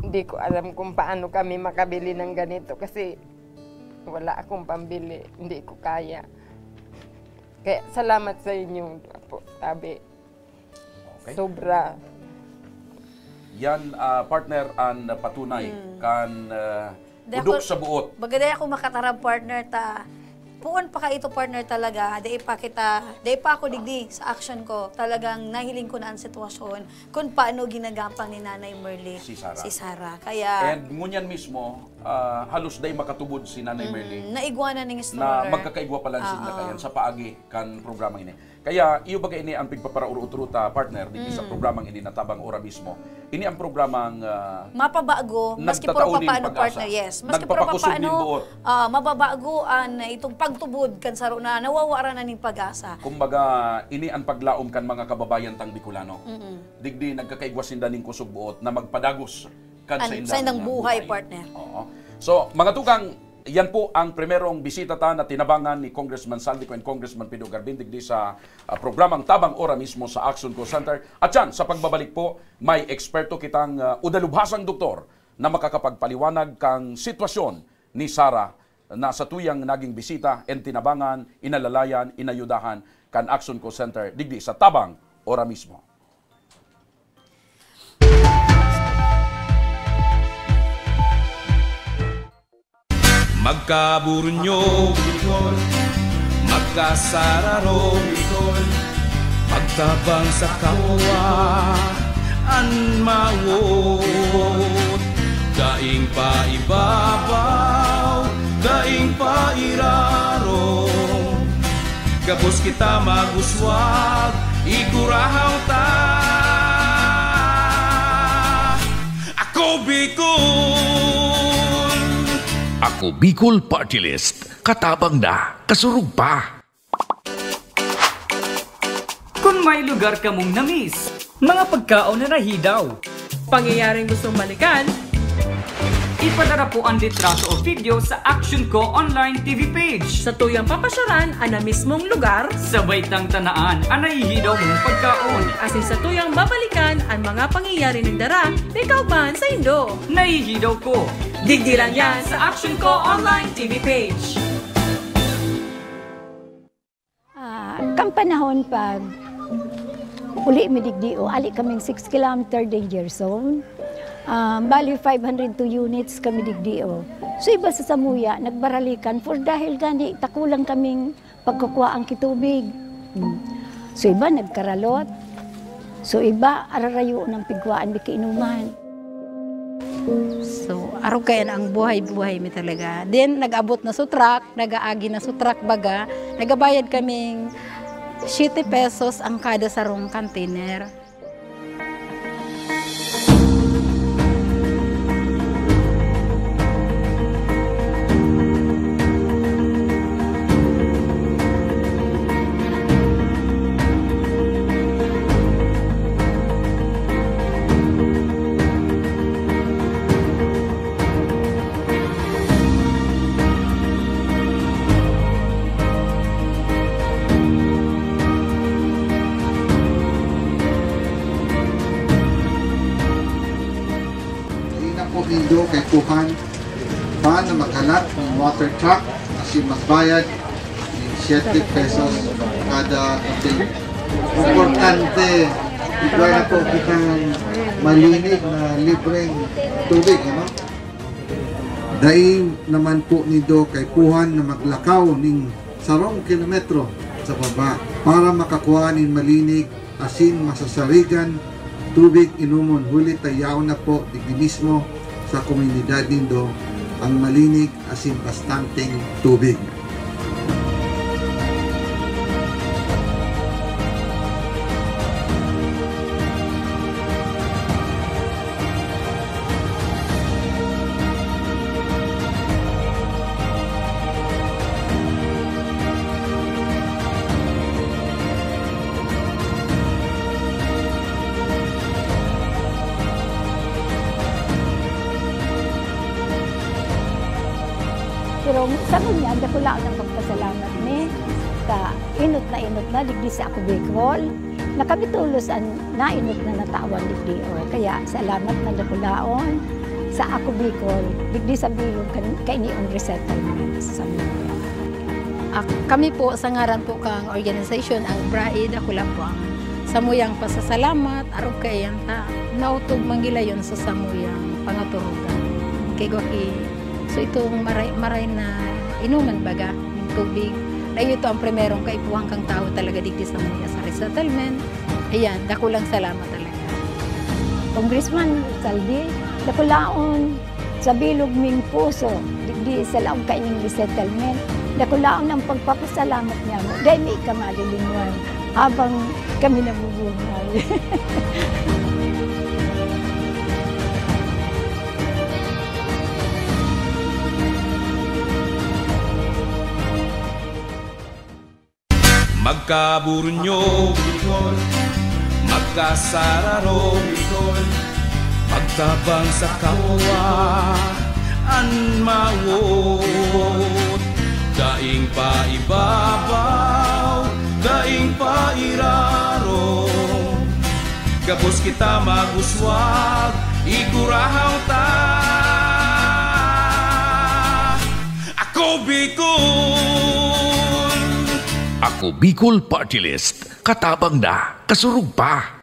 hindi ko alam kung paano kami makabili ng ganito kasi wala akong pambili. Hindi ko kaya. Kaya salamat sa inyong po, tabi. Okay. Sobra. Yan, ah, partner, ang patunay Hmm. kan, ah, Di udok ako, sa buot. Baga di ako makatarab, partner, ta. Puon pa ka ito, partner, talaga. Di pa kita, di pa ako digdi sa action ko. Talagang nahiling ko na ang sitwasyon kung paano ginagapang ni Nanay Merly Si Sarah. si Sarah. Kaya And ngunyan mismo, ah, halos dai makatubod si Nanay Mm, Merly naigwa na ning na stroller. magkakaigwa pa lang sila Ah, kayan ah. sa paagi kan programa ini. Kaya iyo baga ini ang pigpaparaurot-urot, ah, partner, digdi sa Mm. programang ini na tabang ora mismo. Ini ang programang, ah, Mapabago, maski puro nagtatao nin papaano, pag-asa. partner, yes. Maski puro Nagpapakosog nin papaano, buot. ah, mababago an itong pagtubod kan saro na nawawara na nin pag-asa. Kumbaga, ini ang paglaom kan mga kababayan tang Bicolano. Mm-mm. Digdi nagkakaigwa sinda nin kusog buot na magpadagos kan An-, saindang, sa indang ah, buhay, buhay. partner. Oo. So, mga tugang, yan po ang primerong bisita ta na tinabangan ni Congressman Saldi Co and Congressman Pido Garbin digdi sa, ah, programang Tabang Ora mismo sa Action Call Center. At yan, sa pagbabalik po, may eksperto kitang, ah, udalubhasang doktor na makakapagpaliwanag kang sitwasyon ni Sarah na sa tuyang naging bisita and tinabangan, inalalayan, inayudahan kan Action Call Center digdi sa Tabang Ora mismo. Magkaburunyo, Bicol. Magkasararo, Bicol. Magtabang sa kapwa, an mawot. Daing paibabaw, daing pairarom. Gabos kita mag-uswag, igurahaw ta. Ako Bicol! Ako Bicol Party List. Katabang na, kasurog pa. Kun may lugar kamong na-miss, mga pagkaon na nahidaw, pangyayaring gustong balikan, ipadara po an litrato o video sa Action Co Online T V page. Sa tuyang papasyaran an na mismong lugar, sabay tang tanaan an nahihidaw mong pagkaon. Asin sa tuyang babalikan an mga pangyayari nagdara ni kaugmahan saindo. Nahihidaw ko. Digdi lang yan sa Action Co Online T V page. Ah, kan panahon pag uli mi digdi, o, ali kaming six kilometer danger zone. Ah, bali, five hundred two units kami digdi, o. So, iba sa samuya, nagbaralikan for dahil gani, takulang kaming pagkukuhaan ki tubig. Hmm. So, iba nagkaralot. So, iba, ararayo ng pigwaan mi kainuman. So, arog kaya na ang buhay-buhay mi talaga. Then, nag-abot na sa truck, nag-aagi na sa truck baga, nagabayad kaming siyete pesos ang kada sarong container. Dai na po nindo kaipuhan pa na maghalat ng water truck asin magbayad ng siyete pesos kada container. Importante, igwa na po kitang malinig na libreng tubig, ano? Dai naman po nindo kaipuhan na maglakaw nin sarong kilometro sa baba para makakua nin malinig asin masasarigan tubig inomon, huli ta yaon na po digdi mismo sa komunidad nindo ang malinig asin bastanteng tubig. Pero sa ngunyan, dakula ang pagpasalamat mi ta enot na enot na digdi sa Ako Bicol. Na kami tolos an naenot na natawan digdi, o. Kaya salamat na dakulaon sa Ako Bicol, digdi sa bilog kan, kaini ang resettlement sa Zamboanga. Ak-, kami po, sa ngaran po kang organisasyon, ang BRAE, dakula po ang samuyang pasasalamat, arog kaiyan ta, naotob man gilayon sa samuyang pangaturugan. Kay gwa ki, so itong maray, maray na inuman baga, yung tubig, na ito ang primerong kaipuhan kang tao talaga digdi sa mga sa resettlement. Ayan, dakulang salamat talaga. Congressman Saldi, dakulaon sa bilog ming puso, digdi sa laog kaining resettlement. Dakulaon ang pagpapasalamat niya mo. Dahil may ika malilinwan habang kami nabubuhay. Magkaburunyo, Bicol. Magkasararo, Bicol. Pagtabang sa kapwa, an mawot. Daing paibabaw, daing pairarom. Gabos kita mag-uswag, igurahaw ta. Ako Bicol! Ako Bicol Party List. Katabang na, kasurog pa.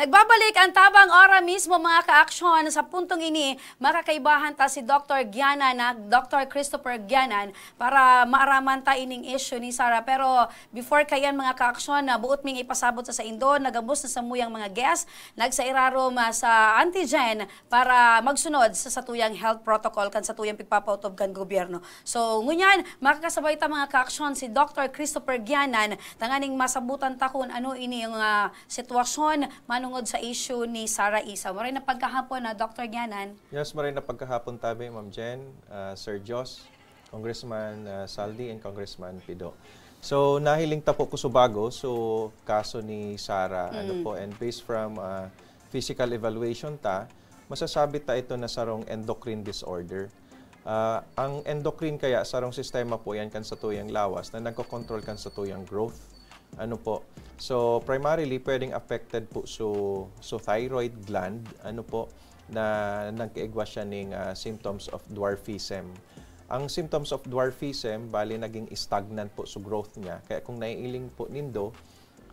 Nagbabalik ang Tabang Ora mismo, mga kaaksyon. Sa puntong ini, makakaibahan ta si Doktor Gianan, na Doktor Christopher Gianan, para maaraman ta ining issue ni Sara. Pero before kaiyan, mga kaaksyon, na buot ming ipasabot sa saindo, nagabos na samuyang mga guest, nagsairarom, ah, sa antigen para magsunod sa satuyang health protocol kan satuyang pigpapaotob kan gobyerno. So, ngunyan, makakasabay ta, mga kaaksyon, si Doktor Christopher Gianan, tanganing masabutan ta kun ano ini yung, ah, sitwasyon manungod sa issue ni Sara Isaw. Maray na pagkahapon na, Doktor Gianan. Yes, maray na pagkahapon tabi, Ma'am Jen, ah, Sir Jos, Congressman, ah, Saldi, and Congressman Pido. So, nahiling ta po kusubago, so, kaso ni Sara, ano Mm. po, and based from, ah, physical evaluation ta, masasabi ta ito na sarong endocrine disorder. Ah, ang endocrine kaya sarong sistema po yan kan satuyang lawas na nagkokontrol kan satuyang growth. Ano po? So, primarily, pwedeng affected po so, so thyroid gland, ano po, na nagkaigwa siya ning, ah, symptoms of dwarfism. Ang symptoms of dwarfism, bali naging stagnant po so growth niya. Kaya kung naiiling po nindo,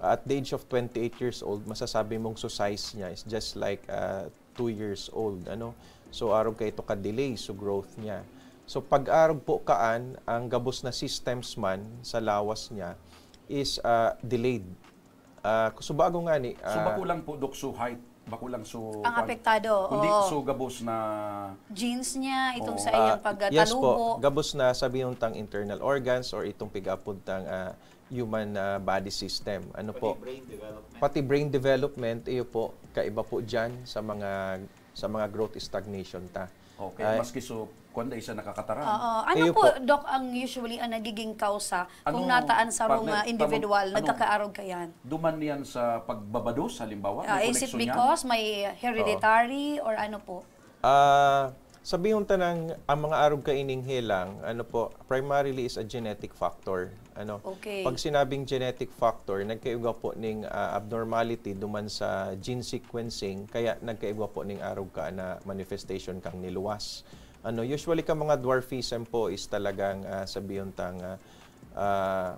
at the age of twenty-eight years old, masasabi mong so size niya is just like, ah, two years old, ano? So, arog kaito ka-delay so growth niya. So, pag-arog po kaan, ang gabos na systems man sa lawas niya is, ah, delayed. Ah, kusubago ngani, So, ah, bako lang po, Dok, so height, bako lang so Ang kwan, apektado, kundi oo. so gabos na Genes niya, itong Oo. sa iyang Ah, yes po, pagtalubo. gabos na sabi yung tang internal organs or itong pig-apod tang, ah, human, ah, body system. Ano Pati po? brain development. Pati brain development, iyo po, kaiba po dyan sa mga, sa mga growth stagnation ta. Okay, Ay. maski so, kwan, dai siya nakakataram. Oo. Ano Iyo po, po. Doc, ang usually ang nagiging kausa kung Ano, nataan sa partner, mga individual, tama, ano, nagkakaarog kayan? duman yan sa pagbabados, halimbawa, Ah, may is it koneksyon yan? because may hereditary or ano po? Ah, sabihon ta nang ang mga arog kaining helang, ano po, primarily is a genetic factor. Ano, Okay. pag sinabing genetic factor, nagkaigwa po ning, ah, abnormality duman sa gene sequencing, kaya nagkaigwa po ning arog ka na manifestation kang niluwas. Ano, usually ka mga dwarfism po is talagang, ah, sabihon tang, ah, ah,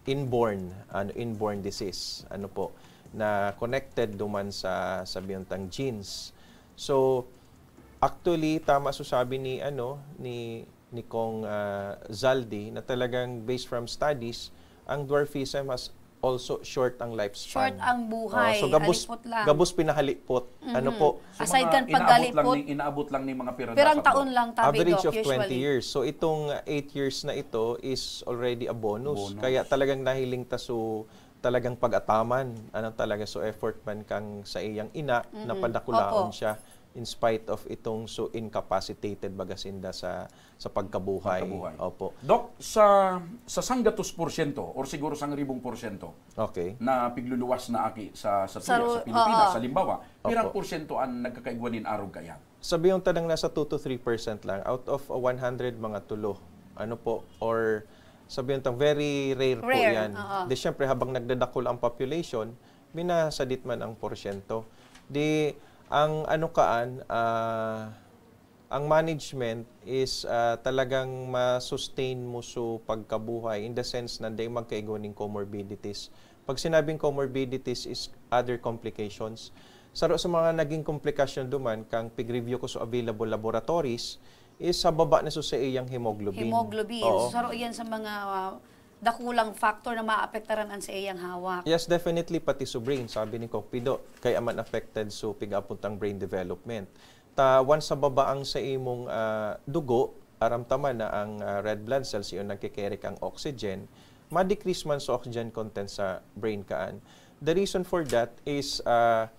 inborn, ano, inborn disease. Ano po? na connected duman sa, sabi tang, genes. So, actually, tama so sabi ni, ano, ni, ni Kong, ah, Zaldi na talagang based from studies, ang dwarfism has also short ang lifespan. Short ang buhay, Oh, so gabos, halipot lang. gabos pinahalipot. Ano Mhm. po? So, Aside mga kan inaabot paghalipot. lang ni, inaabot lang ni mga pira Pirang dapat, taon Doc? lang tabi, Average Doc, of twenty usually. years. So itong eight years na ito is already a bonus. Bonus. Kaya talagang nahiling ta so talagang pag-ataman, anong talaga so effort man kang sa iyang ina, Mhm. napadakulaon Opo. siya in spite of itong so incapacitated baga sinda sa sa pagkabuhay. Pagkabuhay. Opo. Doc, sa sa sanggatos porsyento or siguro sangribong porsyento Okay. na pigluluwas na aki sa sa, Sa tuya, ru- sa Pilipinas, oo. Halimbawa, pirang Opo. porsyento ang nagkakaigwa nin arog kaiyan? Sabi yung tanang nasa two to three percent lang out of a one hundred, mga tulo. Ano po? Or sabi yung tang very rare, po Rare, yan. Oo. Di syempre habang nagdadakol ang population, minasadit man ang porsyento. Di ang ano kaan, ah, ang management is ah, talagang ma-sustain mo so pagkabuhay in the sense na di magkaigo ning comorbidities. Pag sinabing comorbidities is other complications. Saro sa mga naging komplikasyon duman, kang pig-review ko sa available laboratories, is sa baba na so sa iyang hemoglobin. Hemoglobin. Oo. So, saro yan sa mga ah, dakulang factor na maapektaran ang sa iyang hawak. Yes, definitely, pati sa brain, sabi ni Kopido, kaya man affected so pigapuntang brain development. Ta, once sa baba ang sa imong ah, dugo, aram ta man na ang ah, red blood cells yung nagkikere kang oxygen, ma-decrease man sa oxygen content sa brain kaan. The reason for that is ah,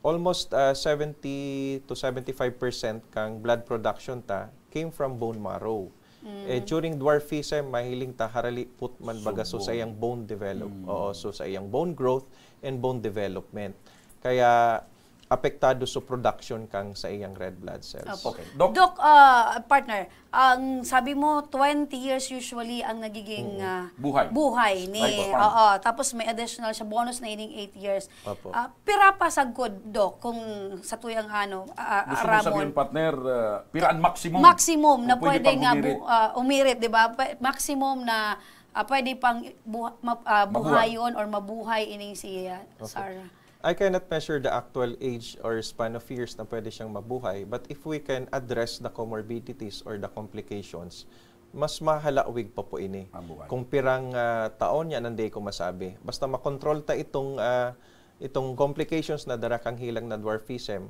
almost ah, seventy to seventy-five percent kang blood production ta came from bone marrow. Eh, during dwarfism, mahiling ta haralipot man baga so So, sa iyang bone develop. Mm. Oo, so sa iyang bone growth and bone development. Kaya apektado so production kang sa iyang red blood cells. Opo. Okay. Doc? Doc, ah, partner, ang sabi mo, twenty years usually ang nagiging Oo. ah, Buhay. buhay ni, Lifespan. Oo, tapos may additional siya, bonus na ining eight years. Opo. Ah, pira pa sagkod, Doc, kung sa tuyang ano, ah, Gusto mo aramon? Sabihin, partner, ah, pira ang maximum? Maximum na Kung pwede pwede pang nga humirit. bu- ah, umirit, di ba? Pwe- maximum na ah, pwede pang buha- ma- ah, Mabuhay. buhayon or mabuhay ining si ah, Opo. Sarah. I cannot measure the actual age or span of years na pwede siyang mabuhay, but if we can address the comorbidities or the complications, mas mahalawig pa po ini. Mabuhay. Kung pirang ah, taon yan, hindi ko masabi. Basta makontrol ta itong ah, itong complications na dara kang hilang na dwarfism,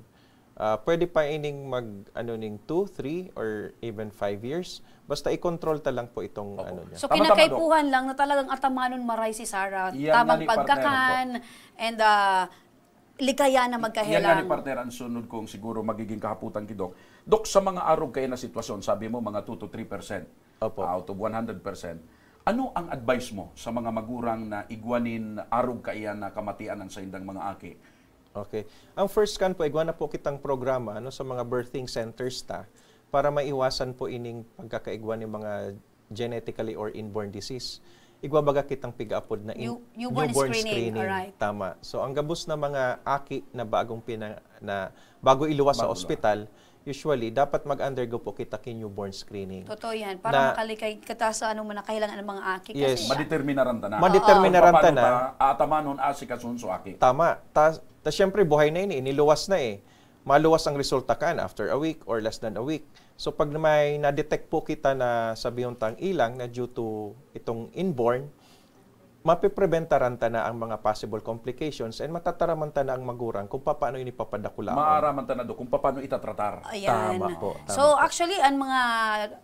ah, pwede pa ining mag ano ning two, three, or even five years. Basta i-control ta lang po itong Opo. ano niya. So, Tama, tama, Doc. kinakaipuhan lang na talagang atamanon maray si Sarah. Yan Tamang nga ni partner, pagkakan and ah, likaya na Yan nga ni magkahelang. partner ang sunod kong siguro magiging kahaputan ki Doc. Doc, sa mga arog kaya na sitwasyon, sabi mo mga two to three percent Opo. out of one hundred percent. Ano ang advice mo sa mga magurang na igwanin arog kaya na kamatian ang saindang mga aki? Okay. Ang first kan po, igwa na po kitang programa ano, sa mga birthing centers ta para maiwasan po ining pagkakaigwa ni mga genetically or inborn disease. Igwa baga kitang pigaapod na in- New- newborn screening, alright. Tama. So ang gabos na mga aki na bagong pina, na bago iluwas sa Bago ospital, usually dapat mag-undergo po kita ki newborn screening. Totoo yan. Para Na- makalikay kita sa ano mo na kailangan ng mga aki. Kasi Yes. Madeterminaran ta na. Madeterminaran ta Kung paano na. ta aatamanon, asikasun so aki. Tama. Ta, ta syempre, buhay na ini, iniluwas na eh. Maluwas ang resulta kan after a week or less than a week. So pag may na-detect po kita na sabi yung tang ilang na due to itong inborn, mapipreventaran ta na ang mga possible complications and matataraman ta na ang magurang kung paano ini papadakulaon. Maaraman ta na do kung paano itatratar. Ayan. Tama po, tama So, po. Actually, ang mga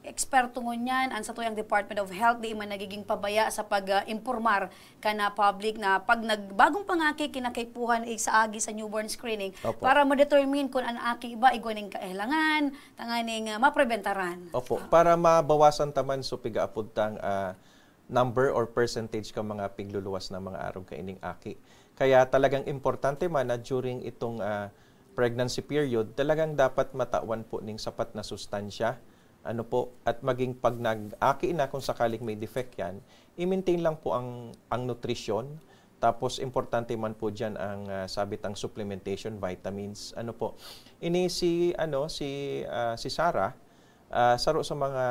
eksperto ngunyan, ang satuyang Department of Health, di man nagiging pabaya sa pag-impormar ka na public na pag nagbagong pangaki, kinakaipuhan isaagi sa newborn screening Opo. para ma-determine kung ang aki ba igwa ning kaelangan, tanganing uh, mapreventaran. Opo, para mabawasan taman so pigaapod tang ah, number or percentage ka mga pigluluwas ng mga arog kaining aki. Kaya talagang importante man na during itong ah, pregnancy period, talagang dapat matawan po ning sapat na sustansya. Ano po, at maging pag nag-aki na kung sakaling may defect yan, i-maintain lang po ang, ang nutrisyon. Tapos importante man po diyan ang ah, sabit ang supplementation, vitamins. Ano po, ini si ano si ah, si Sarah, ah, saro sa mga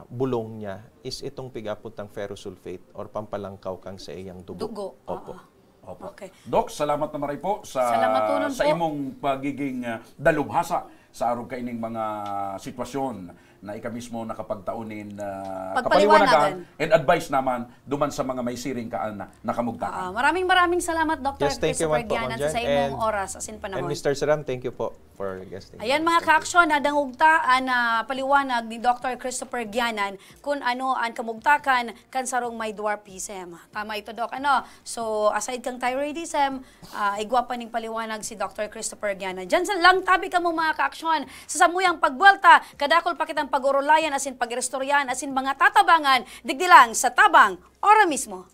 bulong niya is itong pigapuntang ferrosulfate or pampalangkaw kang sa iyang dugo. Dugo. Opo. Oo. Opo. Okay. Doc, salamat na maray po sa, Salamat po nun sa po. imong pagiging, ah, dalubhasa sa arog kaining mga sitwasyon na ika mismo nakapagtao nin, ah, Pagpaliwanagan. kapaliwanagan and advice naman duman sa mga may siring kaan na nakamugtakan. Ah, maraming, maraming salamat, Doctor Yes, thank you Christopher man po, Guianan, Ma'am sa Jen. imong And, oras asin and panahon. Mister Saram, thank you po for guesting. Ayan, mga kaaksyon, nadangog ta an, ah, paliwanag ni Doctor Christopher Guianan kun ano an kamugtakan kan sarong may dwarfism. Tama ito, Doc, ano? So, aside kang thyroidism, ah, igwa pa ning paliwanag si Doctor Christopher Guianan. Diyan sa lang tabi kamo, mga kaaksyon. Sa samuyang pagbuwelta, kadakul pa kitang pag-urulayan asin pag-iristoryahan asin mga tatabangan, digdi lang sa Tabang, ora mismo.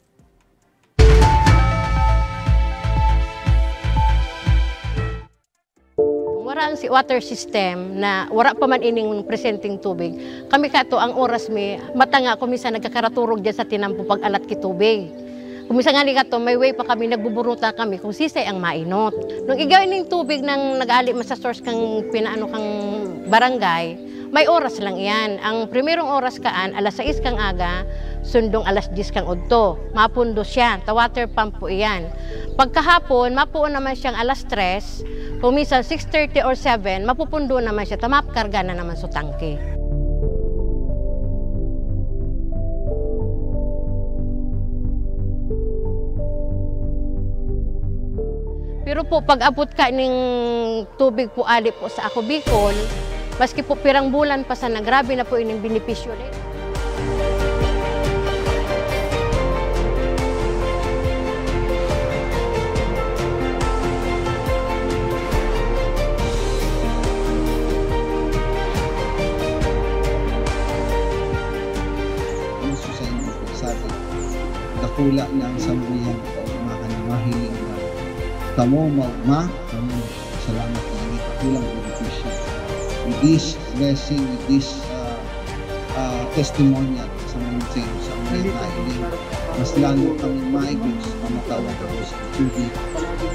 Wara ang si water system na wara pa man ining presenteng tubig. Kami kato, ang oras mi, mata nga, kung minsan nagkakaraturog dyan sa tinampo pag-alat ki tubig. Kung minsan nga ni kato, may way pa kami, nagbuburuta kami kung sisay ang mainot. Nung igwa ining tubig nang nag-ali man sa source kang pinaano kang barangay, may oras lang iyan. Ang primerong oras kaan, alas sais kang aga, sundong alas dyes kang udto. Mapundo siya, ta water pump po iyan. Pagkahapon, mapuon naman siyang alas tres, kung minsan six thirty or seven, mapupundo naman siya, ta makarga na naman sa tangke. Pero po, pag-abot ka ning tubig po ali po sa Ako Bicol, maski po pirang bulan pa sana, grabe na po ining benepisyo na yun. Gusto sa inyo po sabi, dakula na ang samuyang kaugmahan na mahiling na kamo maugma, kamo salamat na ini dakulang benepisyo. With this blessing, with this, ah, ah, testimonial sa mga sa mga nailing, mas lalo kami maigos na matawag ako sa tubig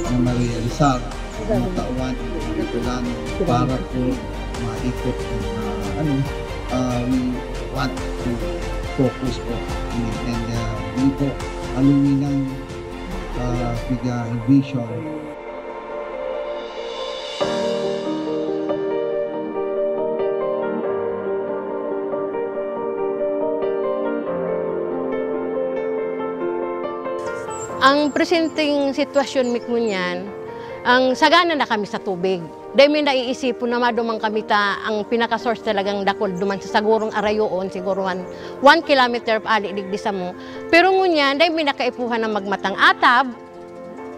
na marealisar, matawan, ang Bicolano, para po maikot ang, ah, ano, ah, we want to focus po. And, and, ah, hindi po aluminang, ah, piga vision. Ang presenteng sitwasyon mi ngunyan, ang sagana na kami sa tubig. Dai mi naiisipon na maduman kami ta ang pinaka-source talagang dakul duman sa sagurong arayoon, siguro one, one kilometer pa ali digdi samo. Pero ngunyan, dai mi nakaipuhan na magmatang atab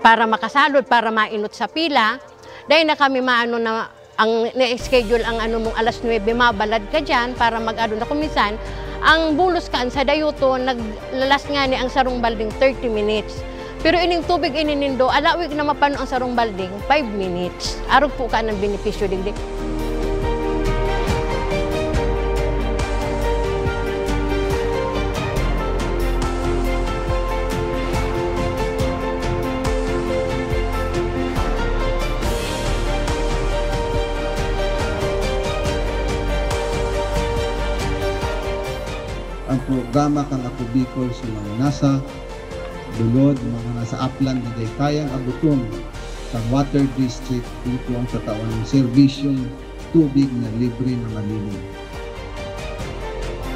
para makasalod, para mainot sa pila. Dai na kami maano na ang na-schedule ang ano mong alas nuebe, mabalad ka diyan para mag-ano na. Kung minsan, ang bulos kaan sa dayuton, naglalas ngani ang sarong balding thirty minutes. Pero ining tubig ini nindo, alawig na mapano ang sarong balding, five minutes. Arog po ka ng benepisyo digdi. Ang programa kan Ako Bicol sa mga nasa lulod, mga nasa upland na di kayang abuton kan water district, ito ang tatawan ng serbisyong tubig na libre na malinis.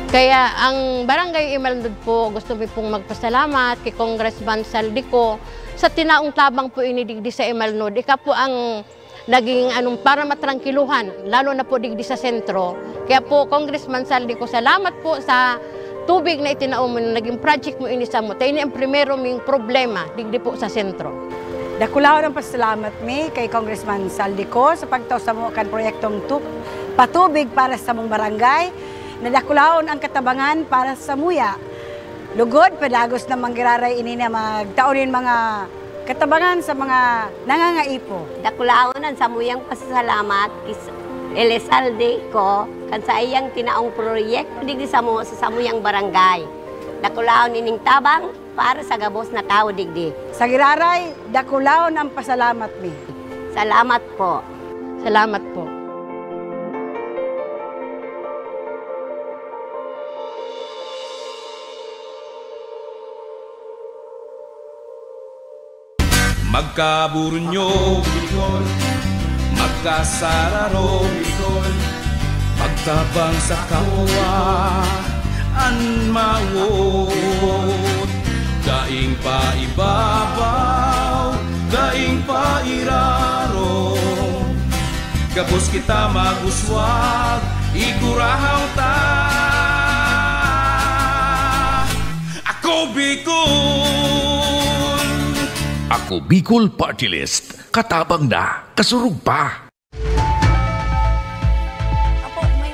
Kaya ang Barangay Imalnod po, gusto mi pong magpasalamat kay Congressman Saldico sa tinaong tabang po ini digdi sa Imalnod. Ika po ang naging anong para matrangkiluhan, lalo na po digdi sa sentro. Kaya po, Congressman Saldico, salamat po sa tubig na itinao mo, na naging project mo ini samo. Ta ini ang primero ming problema digdi po sa sentro. Dakulaon ang pasalamat mi kay Congressman Saldico sa pagtao samo kan proyektong tu-, patubig para sa samong barangay. Nadakulaon ang katabangan para sa muya. Lugod, padagos na manggiraray ini na magtao nin mga katabangan sa mga nangangaipo. Dakulaon ang samuyang pasasalamat kis Elizalde ko kan sa iyang tinaong proyekto digdi samo sa samuyang barangay. Dakulaon ining tabang para sa gabos na tawo digdi. Sa giraray, dakulaon ang pasalamat mi. Salamat po. Salamat po. Magkaburunyo, Bicol. Magkasararo, Bicol. Magtabang sa kapwa, an mawot. Daing paibabaw, daing pairarom. Gabos kita mag-uswag, igurahaw ta. Ako Bicol! Ako Bicol Party List. Katabang na, kasurog pa. Apo, may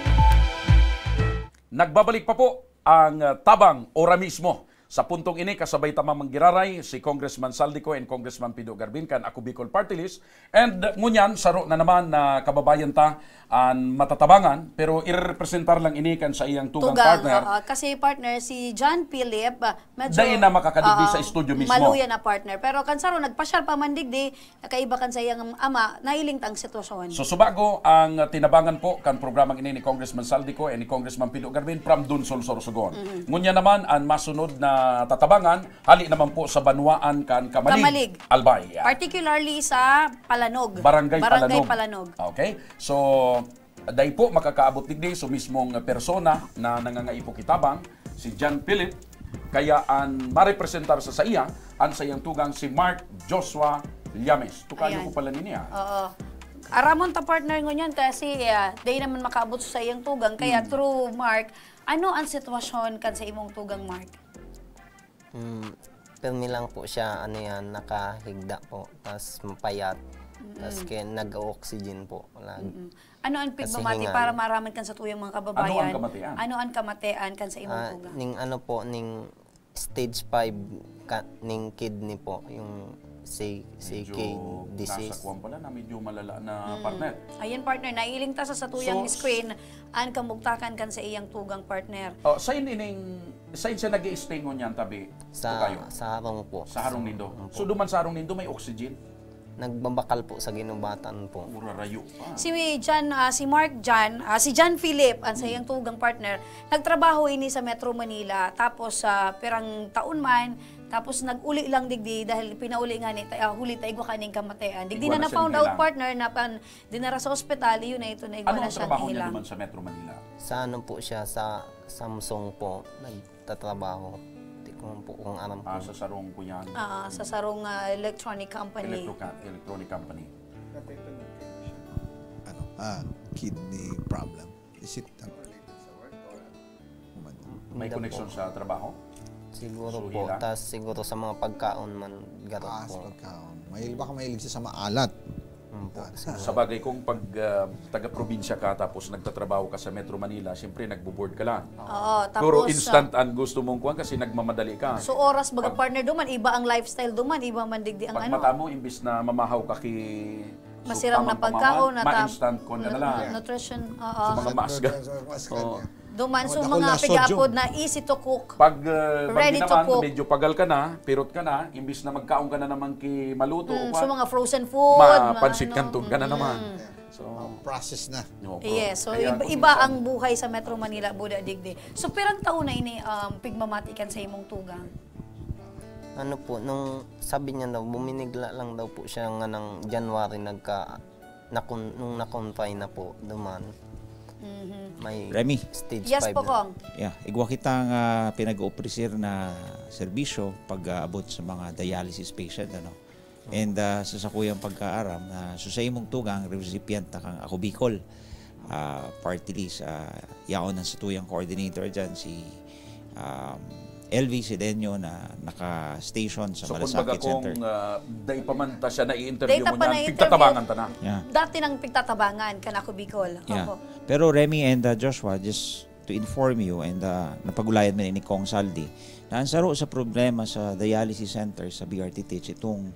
Nagbabalik pa po ang uh, Tabang Ora Mismo. Sa puntong ini, kasabay ta mamang giraray, si Congressman Saldico and Congressman Pido Garbin kan Ako Bicol Party List. And uh, ngunyan, saro na naman na kababayan ta, an matatabangan, pero irerepresentar lang ini kan sa iyang tugang Tugang, partner. oo. Kasi partner, si John Philip, ah, medyo Dai na makakadigdi ah, sa estudyo mismo. Maluya na partner. Pero kan saro, nagpasyar pa man digdi, kaiba kan sa iyang ama, nahiling ta ang sitwasyon. So, subago ang tinabangan po kan programang ini ni Congressman Saldico and ni Congressman Pido Garbin from Dunsol, Sorsogon. Ngunyan naman, ang masunod na tatabangan, hali naman po sa banwaan kan Kamalig, Kamalig. Albay. Particularly sa Palanog. Barangay Barangay Palanog. Palanog. Okay? So, dai po makakaabot digdi so mismong persona na nangangaipo kitabang, si John Philip, kaya an marepresentar sa saiya, an saiyang tugang si Mark Joshua Llames. Tukayo Ayan. ko pala niya. Oo. Aramon ta partner ngunyan kasi ah, day naman makaabot sa iyang tugang. Kaya through Mark, ano ang sitwasyon kan sa imong tugang Mark? Mm, pirmi lang po siya, ano yan, nakahigda po. Tapos mapayat. Tapos kaya nag-oxygen po. Nag, Mm. Ano ang Kasi pigmamati hingal. para maaraman kan sa tuyang mga kababayan? Ano ang kamatean? Ano ang kamatean kan sa imong Ah, tugang? ning ano po, ning stage five ka, ning kidney po, yung say, say Medyo kid nasa disease. kuwan pala na, medyo malala na partner. Ayan partner, nailing ta sa satuyang So, screen an kamugtakan kan sa iyang tugang partner. Oh, sa ining sa inyo nag-i-stay ngunyan tabi Sa, Tukayo? sa harong po. Sa harong nindo. Opo. So duman sa harong nindo may oxygen. Nagbabakal po sa ginubatan po. Murarayo pa. Si John, ah, si Mark John, ah, si John Philip, ang sayang tugang partner, nagtrabaho ini sa Metro Manila. Tapos sa pirang taon man, tapos nag-uli lang digdi dahil pinauli nga ni, ah, huli ta igwa kaning kamatean. Digdi Igwa na na na siya found out nihilang. partner na pan dinara sa ospital, yun na ito na igwa Ano na ang siyang trabaho niya ihilang. naman sa Metro Manila? Sa ano po siya, sa Samsung po. Nag, tatrabaho. Di ko man po kung aram Ah, po. sa sarong kuyan. Ah, sa sarong ah, electronic company. Electro- electronic company. Ano, ah, kidney problem. Is it uh, related sa work or ano? Human. May Hindi connection po. sa trabaho? Siguro Suhi po. lang? Tas siguro sa mga pagkaon man, garo Ah, sa po. pagkaon. Mahilig, baka mahilig siya sa maalat. Sa bagay, kung pag ah, taga-probinsya ka tapos nagtatrabaho ka sa Metro Manila, siyempre nagbo-bored ka lang. Oo, tapos... Pero instant ah, ang gusto mong kuhan kasi nagmamadali ka. So oras baga Pag- partner duman, iba ang lifestyle duman, iba man digdi ang Pag ano. mata mo, imbis na mamahaw ka ki Masirang na pagkaon, na tam- ma-instant ko na na lang. Nutrition, oo. Sa mga mask. Mask ka Oo. niya. Duman, so Madakol mga na sodium. Pigaapod na easy to cook. Pag, uh, pag Ready to naman, cook. Medyo pagal ka na, pirot ka na, imbis na magkaon ka na naman ki maluto, Mm, pa, so mga frozen food, ma- mga pansit ano, canton ka na mm. naman. So, process na. No, bro. Yes, so Kaya iba, kung iba minsan ang buhay sa Metro Manila, Buda Digdi. So pirang taon na ini um, pigmamatikan sa imong tugang? Ano po, nung sabi niya daw, buminigla lang daw po siya nga ng January nagka nakon, nung na-confine na po duman, may Remy. stage Yes five po, na. Kong. Yeah, igwa kita nga pinag-opresir na serbisyo pag-aabot sa mga dialysis patient, ano. And ah, sa sakuyang pagkaaram na so sa imong tugang recipient na kang Ako Bicol ah, party list, ah, yaon ang satuyang coordinator dyan, si um, L V Sedeño na naka-station sa So, Malasakit kumbaga kung Center. ah, dai pa man ta siya nai-interview Dai ta mo pa niyan, na-interview. Pigtatabangan ta na. Yeah. Dati nang pigtatabangan kan Ako Bicol. Yeah. Opo. Pero Remy and uh, Joshua, just to inform you, and uh, napagulayan man ni Kong Saldi, na ang saro sa problema sa dialysis center sa B R T T H, itong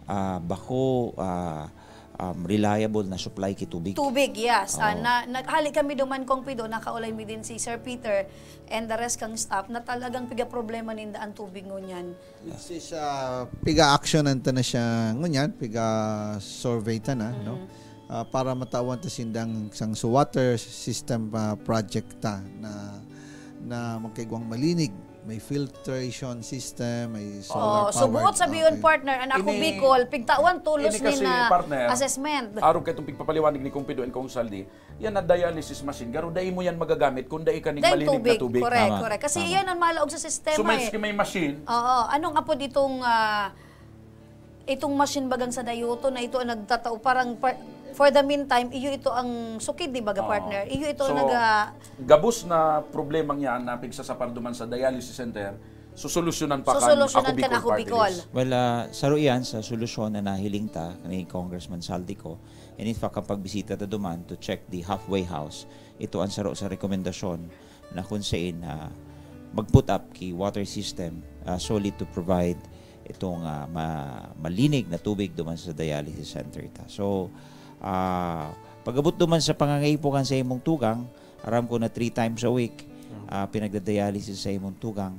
uh, bako uh, um, reliable na supply ki tubig. Tubig, yes. Ah, Oo. na, na, hali kami duman, Kong Pido, nakaulay mi din si Sir Peter and the rest kang staff na talagang piga problema ninda ang tubig ngunyan. Which is, ah, piga-action ta na siya ngunyan, piga-survey ta na, no? Ah, para matawan ta sindang sang water system ah, project ta na na magkaigwang malinig may filtration system, may solar Oh, so powered, buot sabi yun, okay. partner, an Ako Ini-, Bicol, pigtawan tulos ini kasi, nin, ah, partner, assessment. Arog kay itong pigpapaliwanag ni Kong Pido and Kong Saldi, yan na dialysis machine, garo dai mo yan magagamit kung dai ka ning Dahil malinig na tubig, tubig. correct, Tama. correct. Kasi Tama. iyan ang malaog sa sistema So, may, eh. may machine. Oo, anong apod itong, ah, itong machine bagang sa Dayoto na ito ang nagtatao, parang par-, for the meantime, iyo ito ang sukid, di ba, ga Oh. partner? Iyo ito ang So, naga- gabos na problemang yan na pigsasapar duman sa dialysis center, susolusyonan pa kan Susolusyonan Ako kan Bicol Ako Party Bicol. List. Well, ah, saro iyan sa solusyon na nahiling ta ni Congressman Saldico. And in fact, ang pagbisita ta duman to check the halfway house, ito ang saro sa rekomendasyon na kung sain, ah, mag-put up ki water system, ah, solely to provide itong, ah, ma-, malinig na tubig duman sa dialysis center ta. So, ah, pag-abot duman sa pangangaipo kan sa imong tugang, aram ko na three times a week, Mm. ah, pinagda-dialysis sa imong tugang.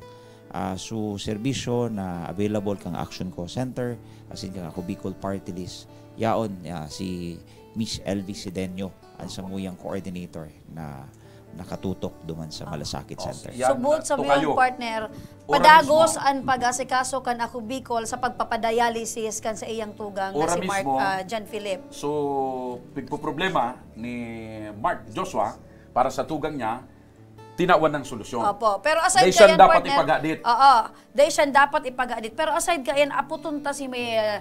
Ah, so, serbisyo na available kang Action Call Center, asin kang Ako Bicol Party List. Yaon, ah, si Miss L V Sidenio, ang samuyang coordinator na nakatutok duman sa Malasakit Ah, Center. yan So, buot na sabi tukayo. ang partner, Ora padagos mismo. ang pag-asikaso kan Ako Bicol sa pagpapadialysis kan sa iyang tugang na Ora si Mark, mismo. ah, John Philip. So, pigpoproblema ni Mark Joshua para sa tugang niya, tinawan ng solusyon. Opo. Pero aside Dahil siya kayan, dapat partner, ipagadit. Oo. Dahil siya dapat ipagadit. Pero aside kayan, aputon ta si may, ah,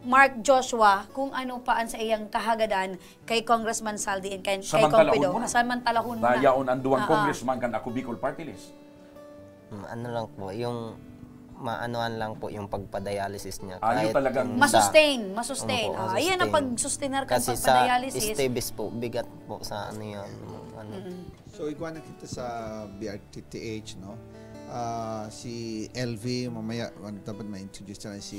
Mark Joshua kung ano pa ang sa iyang kahagadan kay Congressman Saldi and kay, kay Samantalahon Compido. mo na. Samantalahon mo na. Dayaon ang duwang Oo. congressman kan Ako Bicol Party List. Mm, ano lang po, yung maanuhan lang po yung pagpa-dialysis niya. Ah, yung Kahit talagang yung sa Masustain, masustain. Opo, Ah, yan ang masustain. pag-sustainer kan Kasi sa pagpa-dialysis. Stevens po, bigat po sa ano yan, ano. Mm. So, igwa na kita sa B R T T H, no? Ah, si L V, mamaya, ano, dapat ma-introduce na si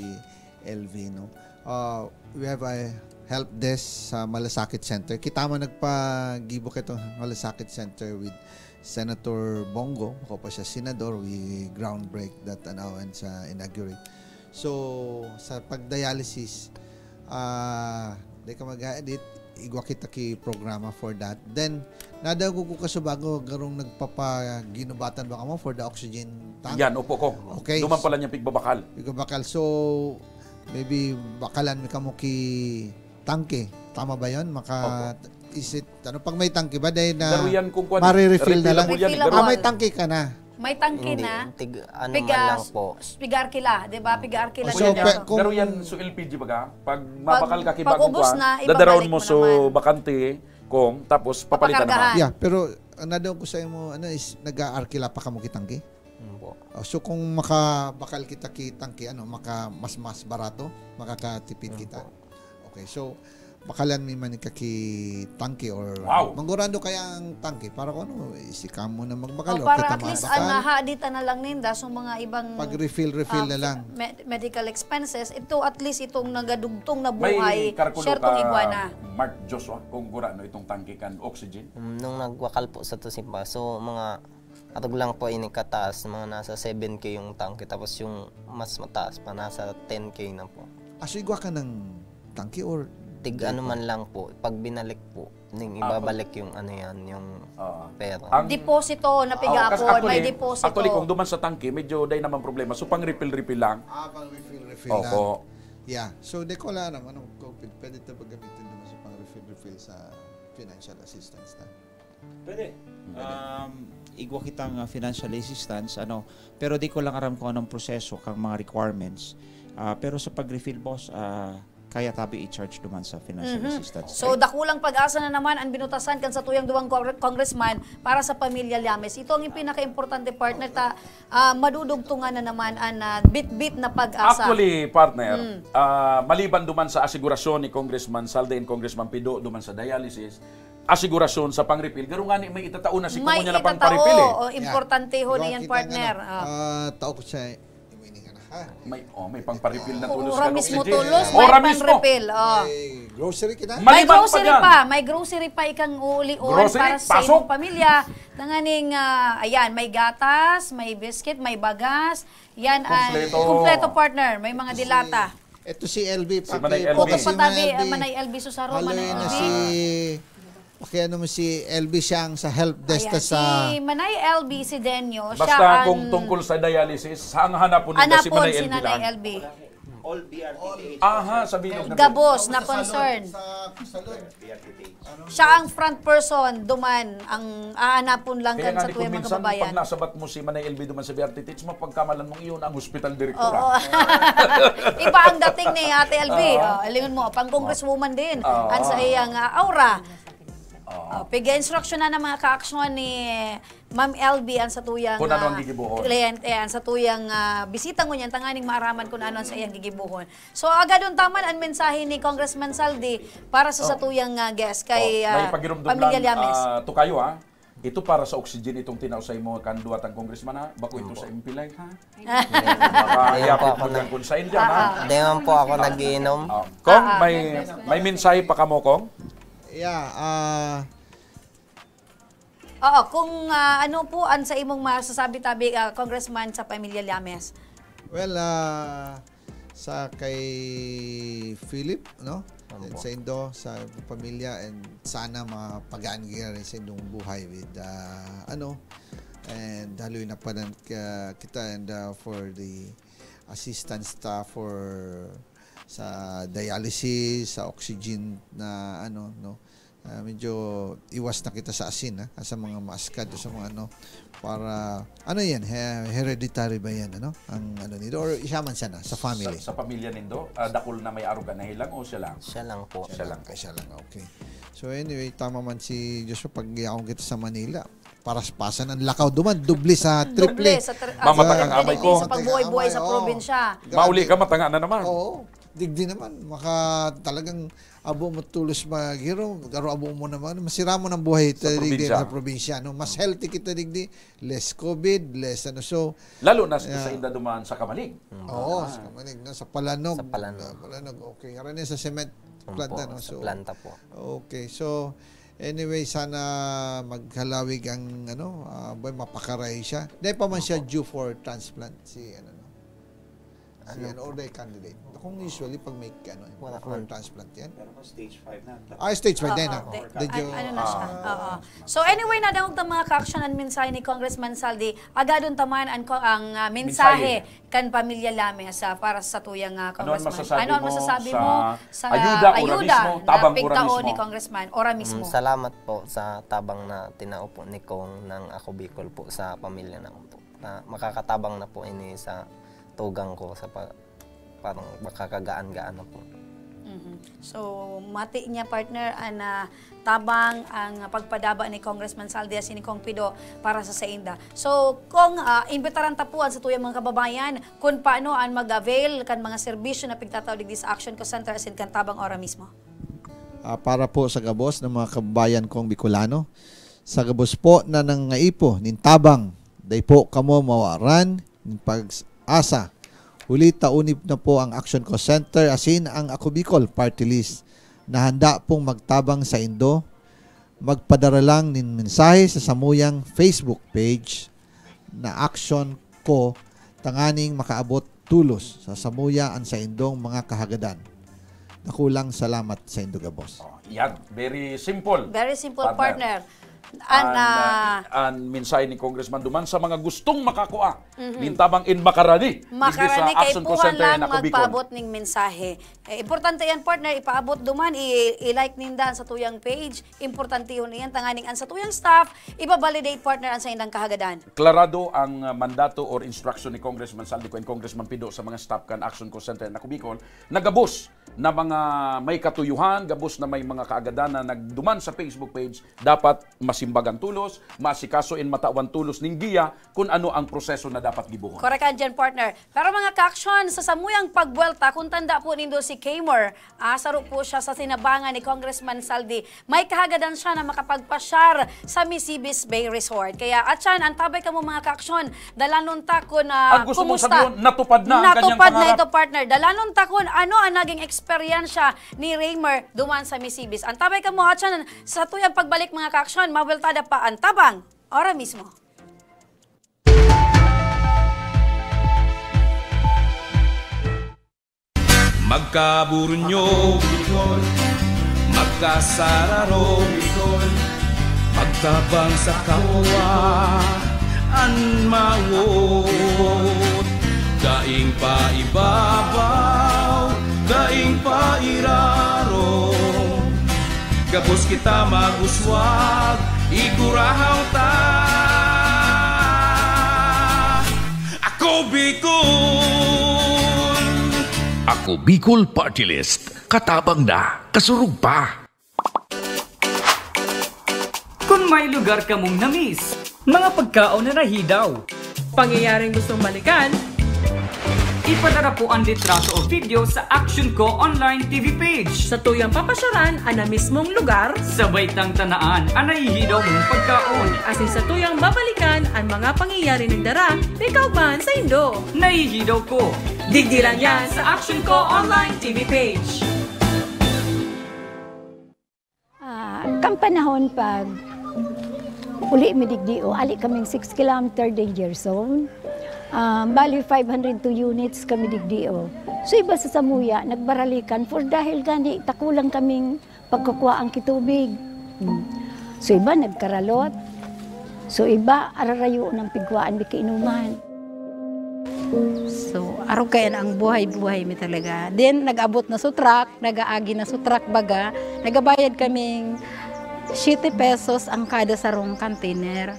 L V, no? Ah, we have a help desk sa Malasakit Center. Kita mo nagpagibo ka itong Malasakit Center with Senator Bongo. Ako pa siya senador, we groundbreak that, ano, and sa inaugurate. So, sa pagdialysis, ah, di ka mag-edit, igwa kita ki programa for that. Then, nadaw ko ko kasubago, garong nagpapaginubatan ba kamo for the oxygen tank? Yan, opo ko. Okay. Duman pala niyang pigbabakal. Pigbabakal. So, maybe bakalan mi kamo ki tangke. Tama ba yun? Maka, Opo. is it, ano, pag may tangke ba? Dahil na Garo yan kung kuwan, mare-refill na lang. refillable yan, eh. Refillable. Ah, may tangke ka na. May tangke Hindi, na. tig-, ano Piga-, man lang po. piga-arkila, di ba? Piga-arkila O, na so, lang. pe-, kung Garo yan, so L P G baga, pag Pag, mabakal ka, pag kibagong ubos kuwan, na, dadaraon ibabalik mo mo so naman. bakante, kung, tapos papalitan Papakargahan. naman. Yeah, pero ang nadong ko sa imo, ano, is nag-aarkila pa kamo kitangke? Opo. Oh, so kung makabakal kita kitangke, ano, maka, mas, mas barato, makakatipid Opo. kita. Okay, so, bakalan mi man ka ki tangke or Wow! manggurado kaya ang tangke para kung ano, isi ka mo na magbakal Oh, o para kita at least, mabakal. ah, nahadit na lang ninda, so mga ibang, Pag refill, refill ah, na lang. me-, medical expenses, ito at least itong nagadugtong na May buhay, kalkulo share tong ka, iguana. Mark Joshua, kung gura no itong tangke kan oxygen? Mm, nung nagwakal po sa Tusimba, so mga atog lang po ini kataas, mga nasa seven K yung tangke, tapos yung mas mataas pa, nasa ten K na po. Ah, so igwa ka ng tangke or Tig ano man lang po, pag binalik po, ning Ah, pag ibabalik yung ano yan, yung Oo. pera. Ang Deposito na Ah, oo, kasi pigapon, may actually, deposito. actually, kung duman sa tangke, medyo day naman problema. So, pang refill-refill lang. Ah, pang refill-refill Opo. lang. Yeah. So, di ko alam, ano, kung pwede, pwede ito ba gamitin duman sa pang refill-refill sa financial assistance na? Pwede. Pwede. Um, igwa kitang, ah, financial assistance, ano, pero di ko lang aram kung anong proseso kang mga requirements. Ah, pero sa pag-refill, boss, ah, kaya tabi i-charge duman sa financial Mhm. assistance. So, Okay? dakulang pag-asa na naman ang binutasan kan satuyang duwang congre-, congressman para sa pamilya Llames. Ito ang pinaka-importante, partner, ta, ah, madudugtungan na naman ang, ah, bitbit na pag-asa. Actually, partner, Mm. ah, maliban duman sa asigurasyon ni Congressman Salde and Congressman Pido duman sa dialysis, asigurasyon sa pang-refill, garo ngani may itatao na si May Kuko niya na itatao, pang-refill, eh. o, Yeah. importante ho Diba, na yan, kita partner. nga, no? Ah. Ah, tao ko siya, may ini ka na, ha? May, oh, may pang-refill na Oo, tulos ora ka mismo oxygen. tulos, Ora may mismo. pang-refill, oh. May grocery kita? May Maliban pa grocery dyan. pa, may grocery pa ikang uulion Grocery, para sa pasok. imong pamilya. Tanganing, ah, ayan, may gatas, may biscuit, may bagas. Yan ay Kompleto. kompleto, partner. May mga Kasi dilata. Ito si L V, Si Manay paki-, L V. Focus pa tabi, Manay L V. ah, Manay L V Susaro, Halo Manay na L V. si Pakiano mo si L B, siya ang sa help desk. Ayan, ta sa si Manay L B Sidenio, siya Basta ang kung tungkol sa dialysis, ang hanapon nila si Hanapon Manay si L B Nanay lang. L B. All B R T T H. Aha, sa bilog na Gabos na Sa salon, concern. Sa salon. Siya ang front person, duman, ang aanapon lang Kaya kan nga sa ni kung tuyang mga minsan, kababayan. Pag nasabat mo si Manay L B duman sa B R T T H, mapagkamalan mong iyon ang hospital director. Oo. Ah. Iba ang dating ni Ate L B. Oo. Oh, lingon mo, pang congresswoman din. Oo. Ang sa iyang uh, aura. Oo. Oh, piga instruction na ng mga kaaksyon ni Ma'am L B ang sa tuyang Kung ano ang ah, gigibuhon. Kliyente, ang sa tuyang ah, bisita ngunyan, tanganing maaraman kung ano ang sa iyang gigibuhon. So, agadon taman ang mensahe ni Congressman Saldi para sa Oh. Satuyang ah, guest kay Oh, may ah, pagirumdom Pamilya lang, Llames. Ah, Tukayo, ha? Ito para sa oxygen itong tinausay mo kan duwatang congressman, ha? Bako ito sa M P Life, ha? Baka Ayun po yapit ako mo nag- dyan kung sa India, ha? Di man po ako nagiinom. Oh. Kong, Ah, ah. may, may mensahe pa kamo, Kong? Yeah, ah, Oo, kung ah, ano po ang sa imong masasabi tabi ah, Congressman sa Pamilya Llames? Well, ah, sa kay Philip, no? Opo. Sa indo, sa pamilya, and sana mapagaan ka rin sa indong buhay with, ah, ano, and haloy na pa rin ka- kita and ah, for the assistance ta for sa dialysis, sa oxygen na ano, no? Ah, medyo iwas na kita sa asin, ha? Sa mga maaskad, sa mga ano, para, ano yan, he- hereditary ba yan, ano? Ang ano nito, or isa man sana, sa family. Sa, sa pamilya nindo, ah, dakul na may aruga na hilang o siya lang? Siya lang po. Siya lang. Ay, siya lang, okay. So anyway, tama man si Joshua, pag yaon kita sa Manila, paraspasan ang lakaw duman, doble sa triple. Doble sa tri- Mamata ah, kang amay ko. Sa pagbuhay-buhay sa Mamata kang amay, oh. Probinsya. Grabe. Mauli ka, matanga na naman. Oo. Digdi naman, maka talagang abo mo tulos maghiro, garo abo mo naman, masira mo ng buhay Sa ta digdi probinsya. Sa probinsya, no? Mas healthy kita digdi, less COVID, less ano, so, Lalo na sa, yeah. Sa inda duman sa Kamalig. Oo, Ah. Sa Kamalig, no? Sa Palanog. Sa Palanog. Sa Palanog, okay. Harani sa cement Opo, plant, ano? Sa So, planta po. Okay, so, anyway, sana maghalawig ang, ano, ah, boy, mapakaray siya. Dahil pa man siya Opo. Due for transplant, si, ano, no? Si Ano ano, po? Or the candidate. Kung usually, pag may, ano, Wala for man. Transplant yan. Pero kung stage five na, Ah, stage five Oo, na yun, ah. Di- Medyo, an- ano na siya. ah. Oo. So anyway, nadangog ta mga ka-action ang mensahe ni Congressman Saldi. Agadon taman ang, ko- ang ah, mensahe Mensahe. Kan Pamilya Llames ah, para sa tuyang ah, Ano ang Congressman. Masasabi Ano ang mo masasabi sa mo sa ayuda, ayuda ora mismo, na tabang ora pigtao mismo? Ni Congressman? Ora mismo. Mm, salamat po sa tabang na tinao po ni Kong ng Ako Bicol po sa pamilya na po. Na makakatabang na po ini sa tugang ko sa pa- parang makakagaan-gaan na po. Mhm. So, mati niya, partner, an ah, tabang ang pagpadaba ni Congressman Saldi asin ni Kong Pido para sa sainda. So, Kong, ah, imbitaran ta po an satuyang mga kababayan kun paano an mag-avail kan mga serbisyo na pigtatao digdi sa Action Call Center asin kan tabang ora mismo. Ah, para po sa gabos ng mga kababayan kong Bicolano, sa gabos po na nangaipo nin tabang, dai po kamo mawaran nin pag-asa. Huli ta onib na po ang Action Call Center asin ang Ako Bicol Party List na handa pong magtabang saindo. Magpadara lang nin mensahe sa samuyang Facebook page na Action Call tanganing makaabot tulos sa samuya an saindong mga kahagadan. Dakulang salamat saindo gabos. Oh, yan. Very simple. Very simple, partner. Partner. An, An, ah, ah, an mensahe ni Congressman duman sa mga gustong makakua Mhm. nin tabang in makarani, digdi sa Makarani kay Action Call puhan Center lang in Ako Bicol. Magpaabot ning mensahe. Eh, importante yan, partner, ipaabot duman, i- i-like ninda sa tuyang page. Importantehon iyan, tanganing an sa tuyang staff, iba-validate, partner, an sa indang kahagadan. Klarado ang uh, mandato or instruction ni Congressman Saldi Cuen, Congressman Pido sa mga staff kan Action Call Center na Ako Bicol, na gabos na mga may katuyuhan, gabos na may mga kaagadan na nagduman sa Facebook page, dapat masimbagan tulos, maasikaso in matawan tulos ning giya kung ano ang proseso na dapat gibuhon. Correct yan dyan, partner. Pero mga ka-action, sa samuyang pagbuwelta, kung tanda po nindo si Kmore, ah, saro po siya sa sinabangan ni Congressman Saldi. May kahagadan siya na makapagpasyar sa Misibis Bay Resort. Kaya, atyan, antabay kamo mga ka-action, dalanon ta kun, ah, Ang gusto mong kumusta? Sabihin, natupad na ang kanyang Natupad na pangarap. Ito, partner. Dalanon ta kun ano ang naging eksperyensya ni Raymer duman sa Misibis. Antabay kamo, atyan, sa tuyang pagbalik mga ka-action, mabeltada pa ang tabang. Ora mismo. Magkaburunyo, Pagkasararo, Bicol, pagtabang sa kapwa, an mawot, daing paibabaw, daing pairarom. Gabos kita mag-uswag, igurahaw ta. Ako Bicol! Ako Bicol Party List. Katabang na, kasurog pa. Kung may lugar kamong na-miss, mga pagkaon na nahidaw, pangyayaring gustong balikan, ipadara po ang litrato o video sa Action Ko Online T V page. Sa tuyang papasyalan an na-miss mong lugar, sabay tang tanaan an nahihidaw mong pagkaon. Asin sa tuyang babalikan an mga pangyayari nagdara may kauban saindo. Nahihidaw ko. Digdi lang yan sa Action Ko Online T V page. Ah, kan panahon pag uli mi digdi, o, ali kaming six kilometer danger zone. Ah, bali, five hundred two units kami digdi, o. So, iba sa samuya, nagbaralikan for dahil gani, takulang kaming pagkukuha ang kitubig. Hmm. So, iba nagkaralot. So, iba, ararayo ng pigkuhaan, di kainuman. So, arog kayan ang buhay-buhay mi talaga. Then, nag-abot na sa truck, nag-aagi na sa truck baga, nagabayad kaming siyete pesos ang kada sarong container.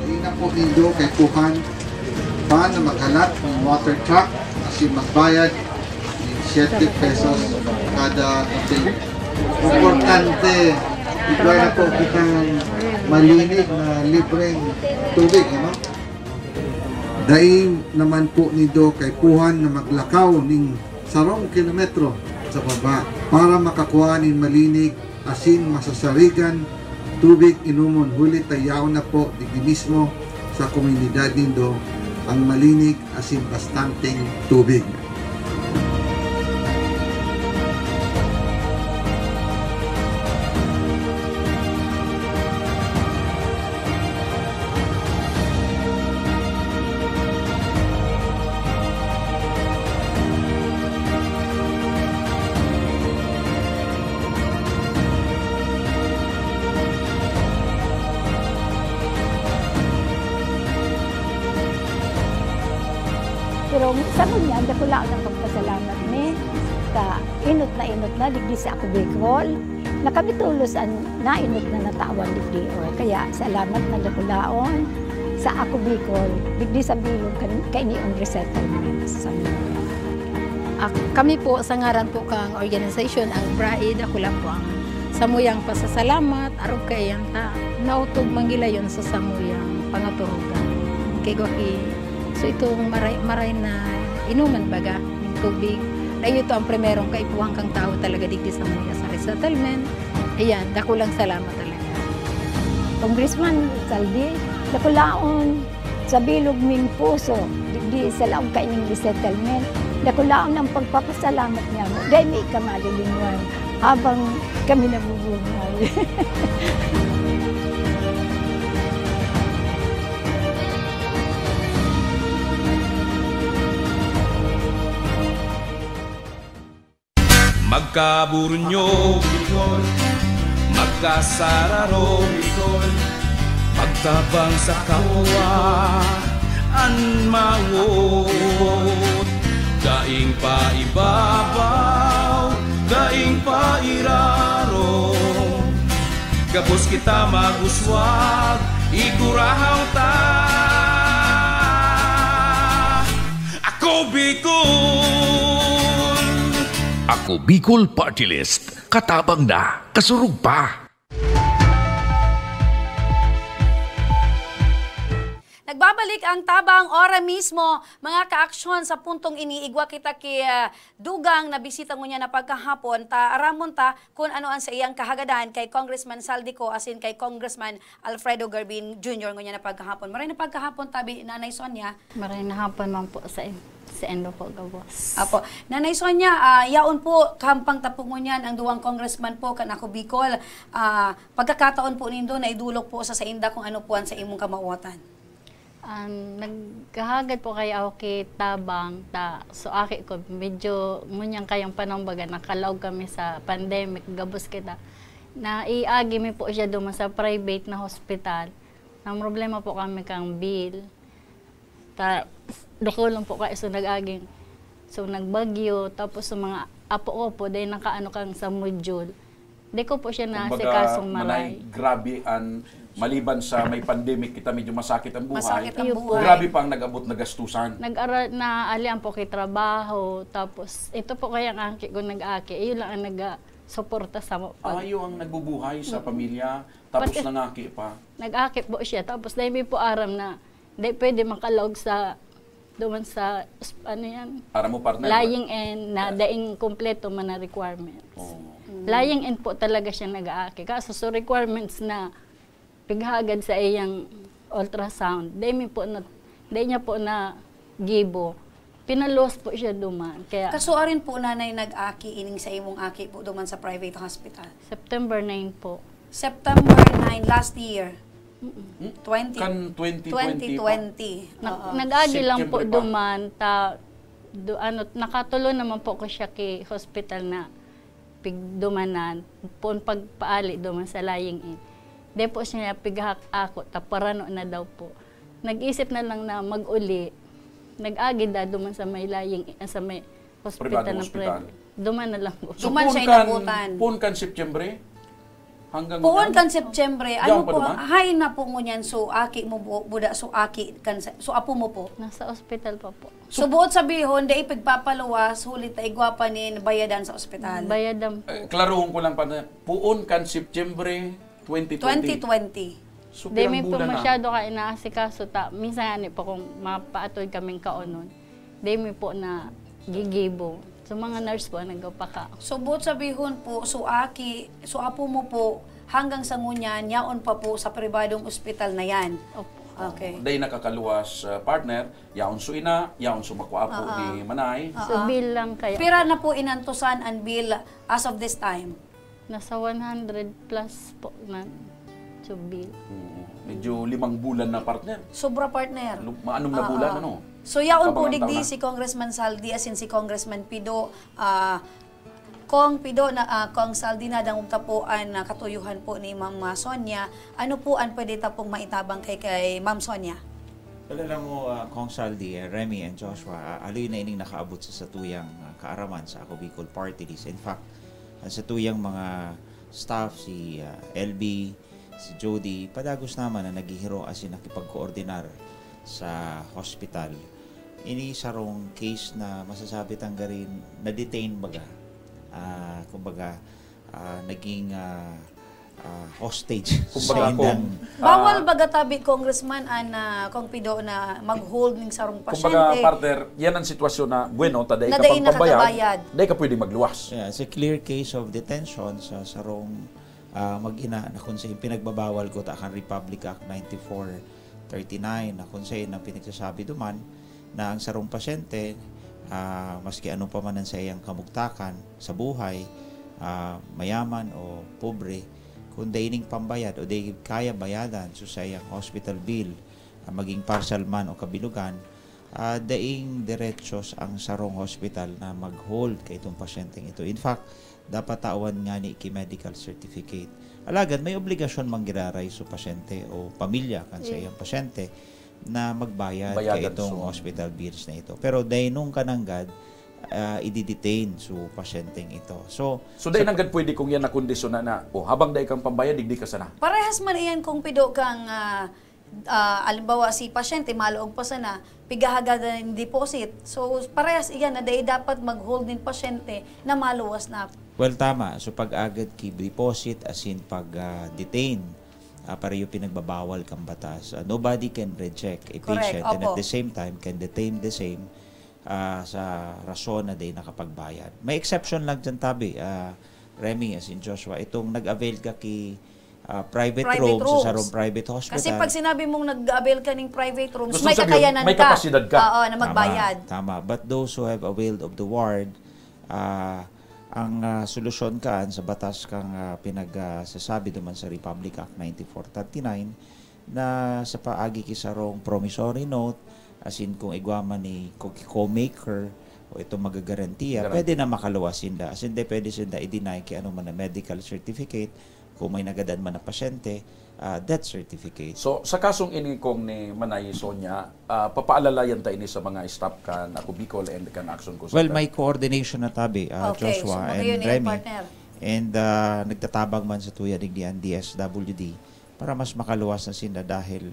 Dai na po nindo kaipuhan pa na maghalat ng water truck asin magbayad ng siyete pesos kada container. Importante, igwa na po kitang malinig na libreng tubig, ano? Dai naman po nindo kaipuhan na maglakaw ning sarong kilometro sa baba para makakuha nin malinig asin masasarigan tubig inomon, huli ta yaon na po digdi mismo sa komunidad nindo ang malinig asin bastanteng tubig. Pero sa ngunyan, dakula ang pagpasalamat mi ta enot na enot na digdi sa Ako Bicol, na kami tolos an naenot na natawan digdi. O, kaya salamat na dakulaon sa Ako Bicol, digdi sa bilog kan, kainion resettlement sa Zamboanga. Ah, kami po, sa ngaran po kang organisasyon, ang BRAE, dakula po ang samuyang pasasalamat, arog kaiyan ta naotob manggilayon sa samuyang pangaturugan. Kay gwa ki, so itong maray, maray na inuman baga ning tubig, na ito ang primerong kaipuhan kang tawo talaga digdi sa mga sa resettlement. Ayan, dakulang salamat talaga. Congressman Saldi, dakulaon sa bilog ming puso, digdi sa laog kaining resettlement, dakulaon ang pagpapasalamat niya mo. Dahil may ika malilinwan habang kami nabubuhay. Magkaburunyo, Bicol. Magkasararo, Bicol. Pagtabang sa kapwa, an mawot. Daing paibabaw, daing pairarom. Gabos kita mag-uswag, igurahaw ta. Ako Bicol! Ako Bicol Party List. Katabang na, kasurog pa. Nagba- Pabalik ang tabang ora mismo, mga kaaksyon, sa puntong ini, igwa kita ki, ah, dugang na bisita ngunyan na pagkahapon, ta aramon ta kun ano an saiyang kahagadan kay Congressman Zaldy Co asin kay Congressman Alfredo Garbin Junior ngunyan na pagkahapon. Maray na pagkahapon, tabi, Nanay Sonia. Maray na hapon man po sa in-, sa indo po gabos. Apo. Nanay Sonia, ah, yaon po, kahampang ta po ngunyan ang duwang congressman po kan Ako Bicol. Ah, pagkakataon po nindo na idolok po sa sainda kung ano po an sa imong kamawatan. An nagkahagad po kaya ako ki Tabang, ta so aki ko, medyo ngunyan kayong panahon baga nakalaog kami sa pandemic, gabos kita. Naiagi mi po siya duman sa private na hospital. Ang problema po kami kang bill. Ta, dakulon po kayo, so nag-aging, so nagbagyo, tapos sa mga apo ko po, dahil nakaano kang sa module, di ko po siya Kumbaga, nasikasong Manay, maray. Grabe an, maliban sa may pandemic kita, medyo masakit ang buhay. Masakit ang Iyo po. buhay. Grabe pa ang nag-abot na gastusan. Nag-ara-, naalian po kay trabaho, tapos ito po kaya ang aki ko nag-aki, iyo lang ang nag-suporta sa mo. Ayo ang nagbubuhay sa Mm. pamilya, tapos Pati nangaki pa. Nag-aki po siya, tapos dahil may po aram na, di pwede makalaog sa, duman sa, ano yan? Aram mo, partner, Lying in na Ah. daing kompleto man na requirements. Oo. Mm. Lying in po talaga siya nag-aaki. Kaso, so requirements na pighagad sa iyang ultrasound, dahil mi po na, dahil niya po na gibo, pinaluwas po siya duman. Kaya Kaso arin po, Nanay, nag-aki ining sa imong aki po duman sa private hospital? September nine po. September nine last year. Mm-mm. Hmm? Twenty, Kan twenty twenty pa? twenty twenty. Nag-, Oo. nag-agi lang po September pa. duman, ta-, do-, ano, nakatulo naman po ko siya ki hospital na pigdumanan, poon pagpaali duman sa lying in. Di po siya pighahak ako, ta parano na daw po. Nag-isip na lang na mag-uli, nag-agi da duman sa may lying in, sa may hospital Pribadong na ospital. private. Duman na lang po. So, Duman poon siya kan, inabutan. poon kan Setyembre? Hanggang Poon ngayon? kan Setyembre, Yaon ano pa po, duman? hain na po ngunyan, so aki mo bu-, buda, so aki kan sa, so apo mo po? Nasa ospital pa po. So, buot sabihon, dai pigpapaluwas, huli ta igwa pa nin bayadan sa ospital. Bayadan po. Eh, klarohon ko lang pa na, poon kan Setyembre twenty twenty. Twenty twenty. So, Di pirang mi po bulan na? masyado ka inaasikaso ta. Minsan nga ni po kung mapaatoy kaming kaonon, di mi po na gigibo. So, mga nurse po ang nagpaka- So, buot sabihon po, so aki, so apo mo po, hanggang sa ngunyan, yaon pa po sa pribadong ospital na yan. Opo. Okay. Dai nakakaluwas, ah, partner, yaon so ina, yaon so makwa po Oo. ni Manay. Oo. So, bill lang kaya. Pira na po inantosan ang bill as of this time? Nasa one hundred plus po na so bill. Oo. Medyo limang bulan na, partner. Sobra, partner. Lu-, maanom na Oo. bulan, ano? So, yaon po Kabangan digdi taon na. si Congressman Zaldy asin si Congressman Pido, ah, Cong Pido na, ah, Cong Zaldy, nadangog ta po an, ah, katuyuhan po ni Ma'am, ah, Sonia. Ano po an pwede ta pong maitabang kay, kay Ma'am Sonia? Well, alam mo, ah, Cong Zaldy, ah, Remy and Joshua, ah, haloy na ining nakaabot sa satuyang, ah, kaaraman sa Ako Bicol Party List. In fact, ang satuyang mga staff, si, ah, L B, si Jody, padagos naman na naghihiro asin nakipagkoordinar sa hospital. Ini sarong case na masasabi tang garin na-detain baga. Ah, kumbaga, ah, naging, ah, ah, hostage Kumbaga, sa indang kung Bawal Ah. baga tabi, Congressman, an, ah, Cong Pido na mag-hold ning sarong Kumbaga, pasyente? partner, yan ang sitwasyon na, bueno, ta dai Na ka dai pang pambayad, nakakabayad. dai ka pwede magluwas. Yeah, it's a clear case of detention sa sarong, ah, mag-ina na kung sa pinagbabawal ko ta kan Republic Act ninety-four thirty-nine, na kung sa ang pinagsasabi duman na ang sarong pasyente, ah, maski ano pa man ang saiyang kamugtakan sa buhay, ah, mayaman o pobre, kung dai ning pambayad o dai kaya bayadan so saiyang hospital bill, ah, maging partial man o kabilugan, ah, daing derechos ang sarong hospital na mag-hold kaitong pasyenteng ito. In fact, dapat tawan ngani ki medical certificate. Alagad may obligasyon man giraray so pasyente o pamilya kan sa Mm. iyang pasyente na magbayad Bayadan kaitong so hospital bills na ito. Pero dai nung kananggad, ah, i-detain so pasyenteng ito. So, So, dai sa nanggad pwede kung yan na kondisyon na, na, "Oh, habang dai kang pambayad, digdi ka sana." Parehas man iyan kung pido kang, ah, ah, alimbawa, si pasyente, maluog pa sana, pighahagadan nin deposit. So, parehas iyan na dai dapat mag-hold nin pasyente na maluwas na. Well, tama. So, pag-agad ki deposit, asin pag, ah, detain, ah, pareho pinagbabawal kan batas. Ah, nobody can reject a Correct, patient and at opo. the same time can detain the same ah, sa rason na di nakapagbayad. May exception lang dyan, tabi, ah, Remy, as in Joshua, itong nag-avail ka ki ah, private, Private room sa rooms. sarong private hospital. Kasi pag sinabi mong nag-avail ka ng private rooms, Gusto may sabihin, kakayanan may ka. Kapasidad ka. Oo, na Tama, magbayad. Tama. But those who have availed of the ward, ah, ang ah, solusyon kan sa batas kang ah, pinagsasabi duman sa Republic Act ninety-four thirty-nine na sa paagi ki sarong promissory note, as in kung igwa man ni co-, co-maker o itong magagarantiya, Garantiya. Pwede na makaluwas sinda. As in, di pwede sinda i-deny kay ano man na medical certificate, kung may nagadan man na pasyente, ah, death certificate. So, sa kasong ini kong ni Manay Sonia, ah, papaalalayan ta ini sa mga staff kan Ako Bicol and kan Action Call Well, Center. May coordination na tabi, ah, Okay, Joshua so and magayon na yun, Remy. Partner. And ah, nagtatabang man sa tuya digdi ang D S W D para mas makaluwas na sinda dahil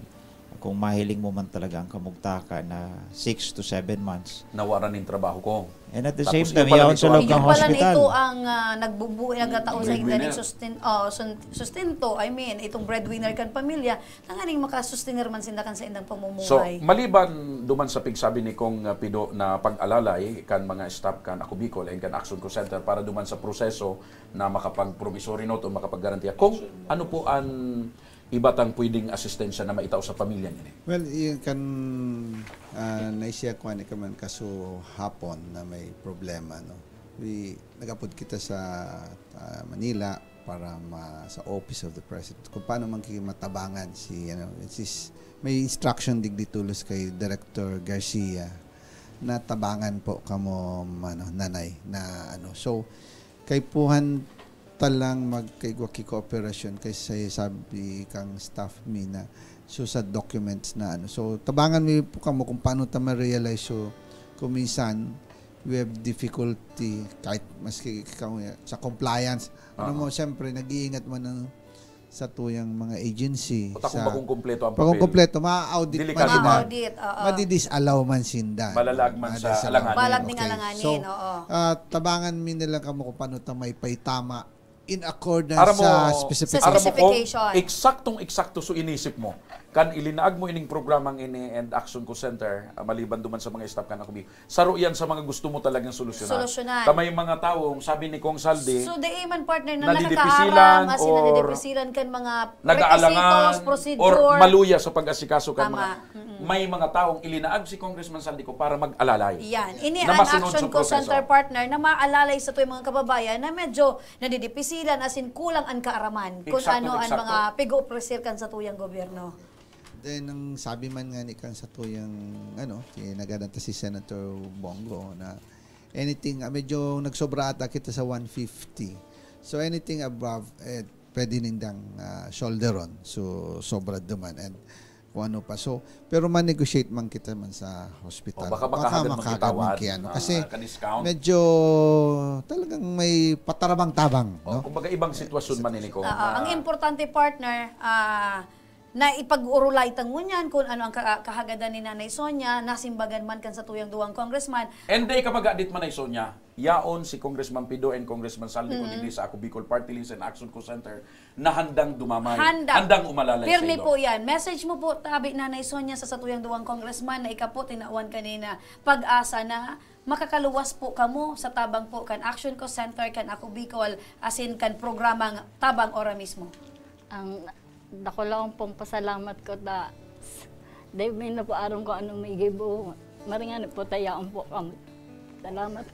kung mahiling mo man talaga ang kamugtakan na six to seven months. Nawaran ning trabaho ko. And at the Tapos same yun time, pala yaon nito sa loob ang- ng Yung pala hospital. nito ang ah, nagbubuhay, nagkataon sa Breadwinner. indaning susten, oh, sun- sustento, I mean, itong breadwinner kan pamilya, tanganing makasustener man sinda kan sa indang So, pamumuhay. maliban duman sa pigsabi ni Kong ah, Pido na pag-alalay kan mga staff kan Ako Bicol and kan Action Call Center para duman sa proseso na makapag-promissory note o makapaggarantiya, kung ano po ang iba tang pwedeng asistensya na maitao sa pamilya niya? Well, yung kan uh, naisiya ko ani ka man kaso hapon na may problema, no. We nagapod kita sa ah, Manila para ma, sa Office of the President kung paano man kayo matabangan si ano, it's is, may instruction digdi tulos kay Director Garcia na tabangan po kamo ano, nanay na ano. So kaipuhan ta lang magkaigwa ki kooperasyon kay sa sabi kang staff mi na so sa documents na ano. So tabangan mi po kamo kung paano ta ma-realize. So kung minsan we have difficulty kahit maski ikaw sa compliance. Ano mo, siyempre nag-iingat man ang sa tuyang mga agency. O ta kung sa, bakong kompleto ang bakong papel. Kompleto, ma-audit Delikado man man. na. Audit, oo. Madidisallow man sinda. Malalaag man sa Madidisallow. alanganin. Balag ning Okay. alanganin, So, oo. ah, tabangan mi na lang kamo kung paano ta may paitama in accordance Aram mo, sa specific. Sa aram mo kung specification. Eksaktong-eksakto so inisip mo. Kan ilinaag mo ining programang ini and Action Call Center, ah, maliban duman sa mga staff kan Ako Bicol, saro yan sa mga gusto mo talagang solusyonan. Solusyonan. Ta may mga taong, sabi ni Kong Saldi, So, di man, partner, na nadidipisilan nakakaaram, as in, or nadidipisilan kan mga nag-aalangan requisitos, procedure. or maluya sa pag-asikaso kan Tama. mga may mga taong ilinaag si Congressman Saldi ko para mag-alalay. Yan. Ini Na ang masunod Action sa Call proseso. Center, partner, na maalalay sa tuwing mga kababayan na medyo nadidipisilan, as in kulang ang kaaraman kung Eksakto, ano ang eksakto. mga pig-opresir kan sa tuyang gobyerno. Then, ang sabi man nga ni kan sa tuyang, ano, kinagada ta si Senator Bong Go na anything, ah, medyo nagsobra ata kita sa one fifty. So, anything above, eh, pwede nindang ah, shoulder on. So, sobra duman. And kung ano pa. So, pero ma-negotiate man kita man sa hospital. O, baka makahagad makahagad magkitawad, man kaya, no? ah, Kasi ka-discount. Medyo talagang may patarabang-tabang, O, no? kumbaga ibang sitwasyon man ini ko. Ah, ang importante, partner, ah, na ipag-urulay ta ngunyan kung ano ang ka- kahagadan ni Nanay Sonia, nasimbagan man kan sa tuyang duwang congressman. And day ka magadit man ay Sonia, yaon si Congressman Pido and Congressman Saldi ko digdi sa Ako Bicol Party List and Action Call Center na handang dumamay, Handang. handang umalalay Pirmi sa ilo. Po yan. Message mo po, tabi Nanay Sonia, sa satuyang duwang congressman na ikapo tinawan kanina, pag-asa na makakaluwas po kamo sa tabang po kan Action Call Center, kan Ako Bicol, asin kan programang Tabang Ora mismo. Ang dako lang pong pasalamat ko ta, dahil may napaarong ko anong may gibo. Maringan po tayaon po kami. Salamat.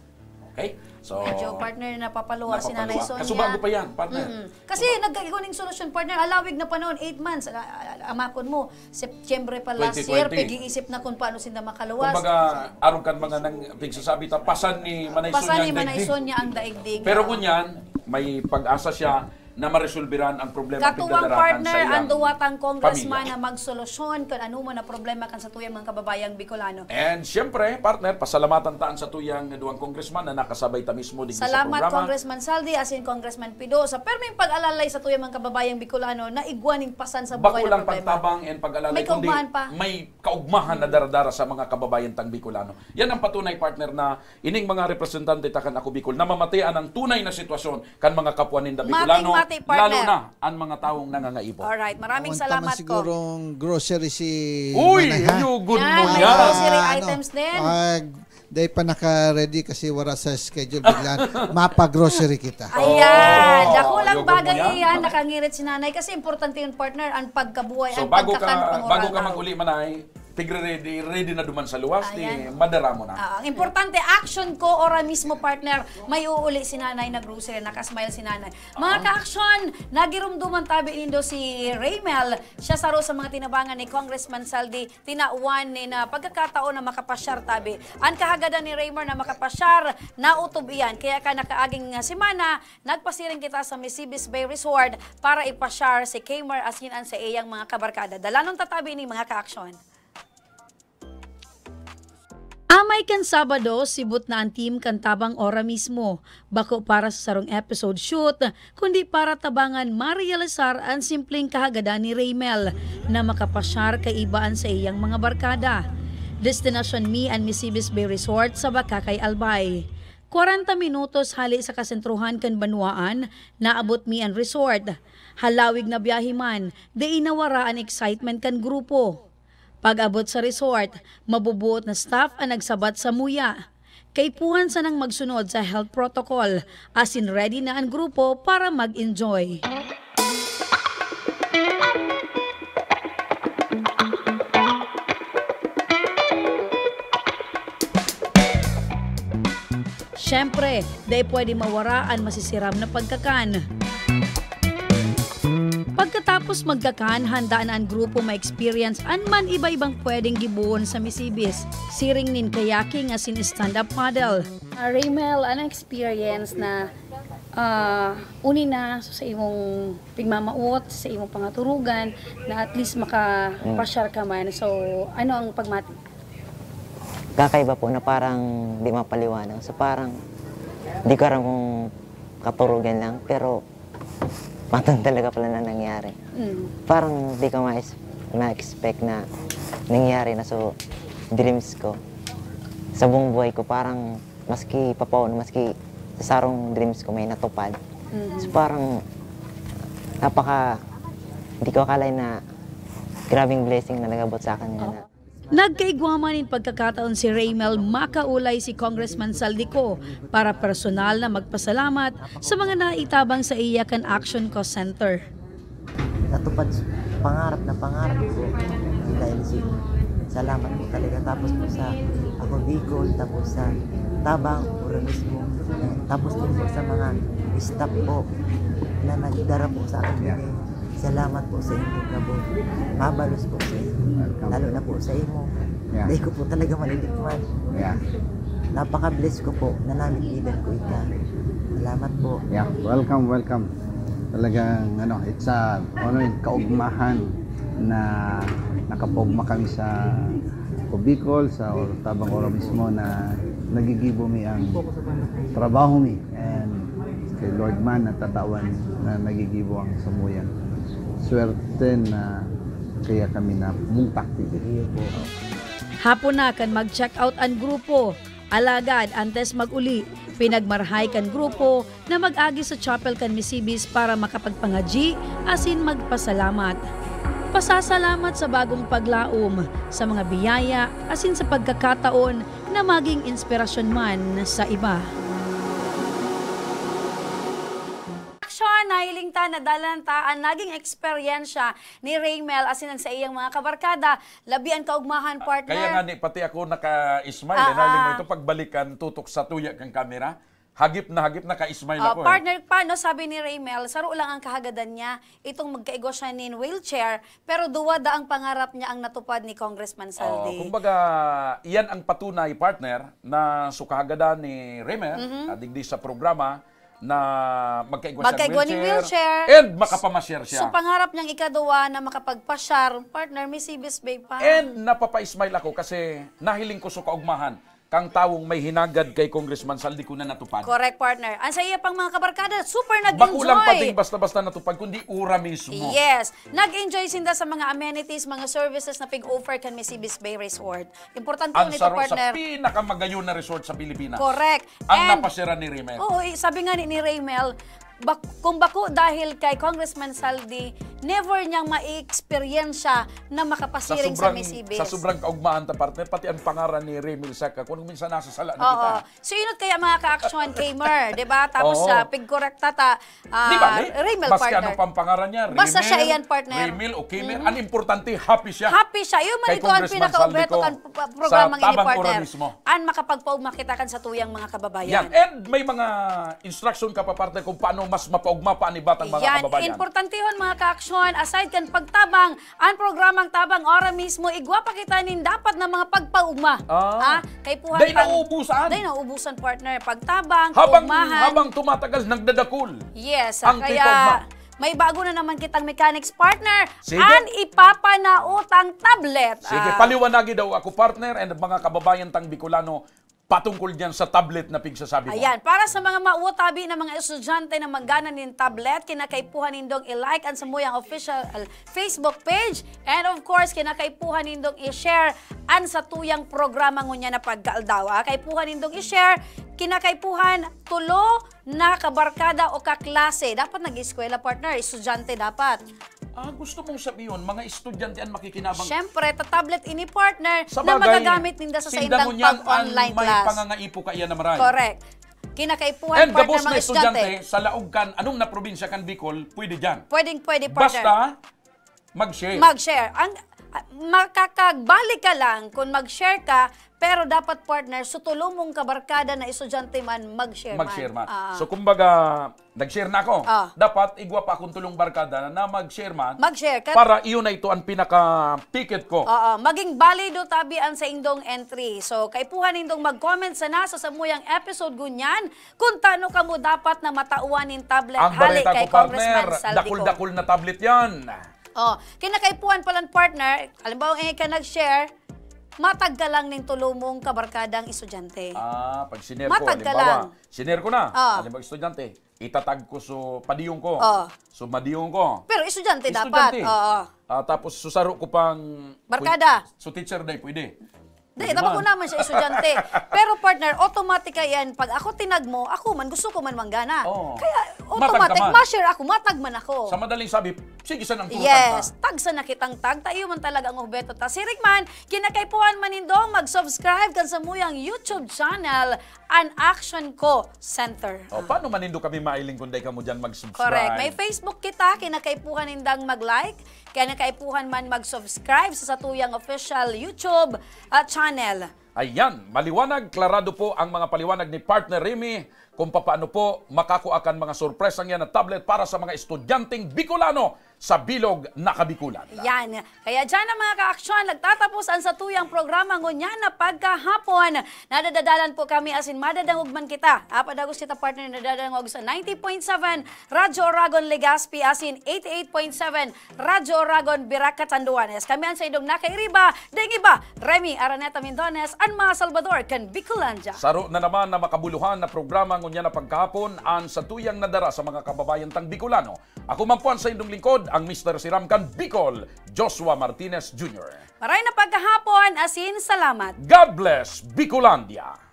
Okay? So, Medyo, partner, napapaluwas si Nanay napapaluwas. Sonia. Kasubag mo pa yan, partner. Mm-mm. Kasi nagkaigo ning solusyon, partner. Alawig na panahon, eight months. Ah, ah, amakon mo, Setyembre pa last year, Twenty twenty. pag-iisip na kung paano sinda makaluwas. Kumbaga, arog kan mga nang pigsasabi ta, pasan ni Manay Pasan Sonia ni ang Manay daigdig. Sonia ang daigdig. Pero ngunyan, may pag-asa siya na maresolbiran ang problema Katuwang pigdadarahan partner, sa iyang ang duwatang congressman pamilya. Na magsolusyon kan ano man na problema kan sa tuyang mga kababayang Bicolano. And siyempre, partner, pasalamatan ta ang sa tuyang duwang congressman na nakasabay ta mismo digdi sa Salamat, programa. Congressman Saldi, asin Congressman Pido, sa perming pag-alalay sa tuyang mga kababayang Bicolano na igwa ning pasan sa buhay Bako na lang problema. pagtabang and pag-alalay, May kundi kaugmahan pa. May kaugmahan na daradara sa mga kababayan tang Bicolano. Yan ang patunay, partner, na ining mga representante ta kan Ako Bicol, namamatean ang tunay na sitwasyon kan mga kapwa ninda Bicolano. Mating-mating Lalo na ang mga taong nangangaipo. Alright, maraming Awan pa man salamat ko. sigurong grocery si Uy, Manay, ha? yugon mo Yan, yan. grocery Ano? items din. Ah, di pa naka-ready kasi wara sa schedule. Biglaan, mapa-grocery kita. Ayan, Oh, dakulang yugon mo bagay yan. iyan. Nakangirit si nanay kasi importante yung partner, ang pagkabuhay, So, ang bago pagkakan ka, panguraw. bago ka mag-uli, Manay, tigre-ready, ready na duman sa luwas, Ayan. ni madara mo na. Ah, ang importante, action ko, ora mismo, partner, may uuli si nanay, nag-grocery, nakasmile si nanay. Mga ka-action, nagirumduman tabi nindo si Raymel. Siya saro sa mga tinabangan ni Congressman Saldi, tinawan ni na pagkakataon na makapasyar tabi. Ang kahagadan ni Raymar na makapasyar, nautob iyan. Kaya ka nakaaging nga semana, nagpasiring kita sa Misibis Bay Resort para ipasyar si Kmar asin an sa iyang mga kabarkada. Dalanon ta tabi ini, mga ka-action. Amay kan Sabado, sibot na an team kan Tabang Ora mismo. Bako para sa sarong episode shoot, kundi para tabangan marealisar an simpleng kahagadan ni Raymel na makapasyar kaiba an sa iyang mga barkada. Destinasyon mi an Misibis Bay Resort sa Bacacay, Albay. Kwarenta minutos hali sa kasentrohan kan banwaan, naabot mi an resort. Halawig na biyahe man, dai nawara an excitement kan grupo. Pag-abot sa resort, mabubuot na staff an nagsabat sa muya. Kaipuhan sanang magsunod sa health protocol, asin ready na an grupo para mag-enjoy. Siyempre, dai pwede mawara an masisiram na pagkakan. Pagkatapos magkakan, handa na an grupo ma-experience an man iba-ibang pwedeng gibohon sa Misibis, siring nin kayaking asin stand-up paddle. Ah, Raymel, anong experience na, ah, uni na sa imong pigmamawot, sa imong pangaturugan, na at least makapasyar ka man? So, ano ang pagmati? Kakaiba po na parang di mapaliwanag. So parang di ko alam kung katurugan lang, pero matang talaga pala na nangyari. Mm. Parang di ko ma- ma-expect na nangyari na. So, dreams ko, sa buong buhay ko, parang maski papaon, maski sa sarong dreams ko may natupad. Mm. So parang napaka, di ko akala na grabing blessing na nagabot sa akin na. Nagkaigwa man nin pagkakataon si Raymel makaulay si Congressman Saldico para personal na magpasalamat sa mga naitabang sa iya kan Action Cost Center. Natupad s- pangarap na pangarap ko. Dahil si salamat po talaga. Tapos po sa ako Bicol, tapos sa Tabang, Ora mismo. Tapos din po sa mga staff po na nagdara po sa akin. Salamat po sa inyo, Gabo. Mabalos po sa inyo. Welcome. Lalo na po sa imo. Yeah. Dahil ko po talaga malilikman. Yeah. Napaka-bless ko po na namigitan ko ika. Salamat po. Yeah, welcome, welcome. Talagang, ano, it's a, ano yun, kaugmahan na nakapaugma kami sa Cubicol, sa Or-, Tabang Ora mismo na nagigibo mi ang trabaho mi. And kay Lord man natatawan na nagigibo ang samuyang swerte na kaya kami na bungtak digdi. Hapon na kan mag-check out an grupo. Alagad antes mag-uli, pinagmarahay kan grupo na mag-agi sa chapel kan Misibis para makapagpangadyi asin magpasalamat. Pasasalamat sa bagong paglaom, sa mga biyaya asin sa pagkakataon na maging inspirasyon man sa iba. Action! Nahiling ta, nadala ta an naging eksperyensya ni Raymel asin ang sa iyang mga kabarkada. Labi an kaugmahan, partner. Kaya nga ni, pati ako naka-smile. Ah, eh. Nahiling mo ah. Ito, pagbalikan, tutok sa tuya kang kamera. Hagip na hagip, naka-smile Ah, ako. Eh. Partner, paano sabi ni Raymel, saro lang ang kahagadan niya, itong magkaigwa siya nin wheelchair, pero duwa da ang pangarap niya ang natupad ni Congressman Saldi. Oh, kumbaga, iyan ang patunay, partner, na sukahagadan ni Raymel, Mhm. ah, digdi sa programa, na magkaigwa siyang Magkaigwa ning wheelchair. And makapamasyar siya. So, pangarap niyang ikaduwa na makapagpasyar, partner, may Sibis Bay pa. And napapa-smile ako kasi nahiling ko sa kaugmahan kang tawong may hinagad kay Congressman Saldi ko na natupad. Correct, partner. Ang sa iya pang mga kabarkada, super nag-enjoy. Bako lang pating basta-basta natupad, kundi ura mismo. Yes. Nag-enjoy sinda sa mga amenities, mga services na pig-offer kan Misibis Bay Resort. Importante Ang yun ito, saro partner. Sa pinakamagayon na resort sa Pilipinas. Correct. Ang And, napasira ni Raymel. Oo, eh, sabi nga ni, ni Raymel, Bak-, kung bako dahil kay Congressman Saldi, never niyang ma-experience na makapasiring sa sobrang, Miss Ibis. Sa sobrang kaugmahan ta, partner, pati ang pangaran ni Remil Saka, kung minsan nasa sala na kita. Oo. So, inot kaya mga ka-action, Kamer, di ba? Tapos, Oo. ah, pigkorekta ta, ah, Di ba, Remil, maski partner. Ano pang pangaran niya, Basta Remil, siya iyan, partner. Remil o Kamer, ang importante, happy siya. Happy siya. Yun man Kay ito ang Congressman pinaka-obheto Saldi ko kan p-, programang sa ini, Tabang Oro partner. Mismo. An makapagpaugma kita kan satuyang mga kababayan. Yan. And may mga instruction ka pa, partner, kung paano mas mapaugma pa ang iba tang mga Yan, kababayan. Importantehon, mga ka-aksyon, aside kan pagtabang, ang programang Tabang Oro Mismo, igwa pa kita nin dapat na mga pagpaugma. Ah. Ah, kaipuhan Dahil pang- nauubusan. Dahil nauubusan, partner. Pagtabang, Habang, paugmahan. Habang tumatagal, nagdadakul. Yes, Ang kaya pagpaugma. May bago na naman kitang mechanics, partner. Sige. An ipapanaotang tablet. Sige, Ah, paliwanagi daw ako, partner, and mga kababayan tang Bicolano, patungkol diyan sa tablet na pigsasabi mo. Ayan, para sa mga mauwatabi na mga estudyante na magana nin tablet, kinakaipuhan nindong i-like ang samuyang official Facebook page. And of course, kinakaipuhan nindong i-share an satuyang programa ngunyan na pagkaaldaw. Ah. Kaipuhan nindong i-share, kinakaipuhan tulo na kabarkada o kaklase. Dapat nag-eskwela, partner. Estudyante dapat. Ah, gusto mong sabihin, mga estudyante ang makikinabang. Siyempre, ta-tablet ini, partner, Sa na bagay, magagamit ninda sa sinda saindang ngunyan pag-online ang may class. Pangangaipo kaya na maray. Correct. Kinakaipuhan, And partner, gabos na mga estudyante. Estudyante, sa laog kan, anong na probinsya kan Bicol, pwede dyan. Pwedeng pwede, partner. Basta, mag-share. Mag-share. Ang, ah, makakagbalik ka lang kung mag-share ka, pero dapat, partner, sa tulo mong kabarkada na estudyante man, mag-share man. Mag-share man. Ah. So, kumbaga, nag-share na ako. Ah. Dapat, igwa pa akong tulong barkada na mag-share man. Mag-share ka. Para iyon na ito ang pinaka-ticket ko. Oo, maging balido tabi ang saindong entry. So, kaipuhan nindong mag-comment sana sa samuyang episode ngunyan kung tano kamo dapat na matawan nin tablet Ang hali balita kay ko, Congressman partner, Saldi Co. Dakul-dakul na tablet yan. Oh, kinakaipuhan palan, partner, halimbawa, eh, ka nag-share, matag ka lang ning tulo mong kabarkadang estudyante. Ah, pag siner ko, Matag ka halimbawa, lang. Siner ko na. Ah. Halimbawa, estudyante. Itatag ko so padiyong ko. Ah. So madiyong ko. Pero estudyante dapat. Estudyante. Oo. Ah, tapos susaro ko pang Barkada. So teacher day, pwede. Di, Pwede tama man. Ko naman siya estudyante. Pero partner, automatic ka yan. Pag ako tinag mo, ako man, gusto ko man manggana. Oo. Kaya Matag ka automatic, man. ma-share ako, matag man ako. Sa madaling sabi, sige sa nang Yes, tag sana kitang tag, tayo man talaga ang uhbeto ta. Siring man, kinakaipuhan man nindong mag-subscribe kan samuyang YouTube channel, An Action Ko Center. O, paano man nindo kami mailing kung dai kamo dyan mag-subscribe? Correct. May Facebook kita, kinakaipuhan nindang mag-like, kinakaipuhan man mag-subscribe sa satuyang official YouTube ah, channel. Ayan, maliwanag, klarado po ang mga paliwanag ni Partner Remy kung papaano po makakua kan mga sorpresang yan na tablet para sa mga estudyanteng Bicolano sa bilog na Kabikulan. Yan. Kaya dyan ang mga ka-aksyon, nagtatapos ang satuyang programa ngunyan na pagkahapon. Nadadadalan po kami asin madadangog man kita. Apadagos kita, partner, nadadangog sa ninety point seven Radyo Oragon Legazpi asin eighty-eight point seven Radyo Oragon Virac, Catanduanes. Kami ang saindong nakairiba, daing iba, Remy Araneta Mindones, an mga Salvador kan Bicolandia. Saro na naman na makabuluhan na programa ngunyan na pagkahapon an satuyang nadara sa mga kababayan tang Bicolano. Ako man po ang saindong lingkod, ang Mister Siram kan Bicol, Joshua Martinez Junior. Maray na pagkahapon, asin salamat. God bless, Bicolandia!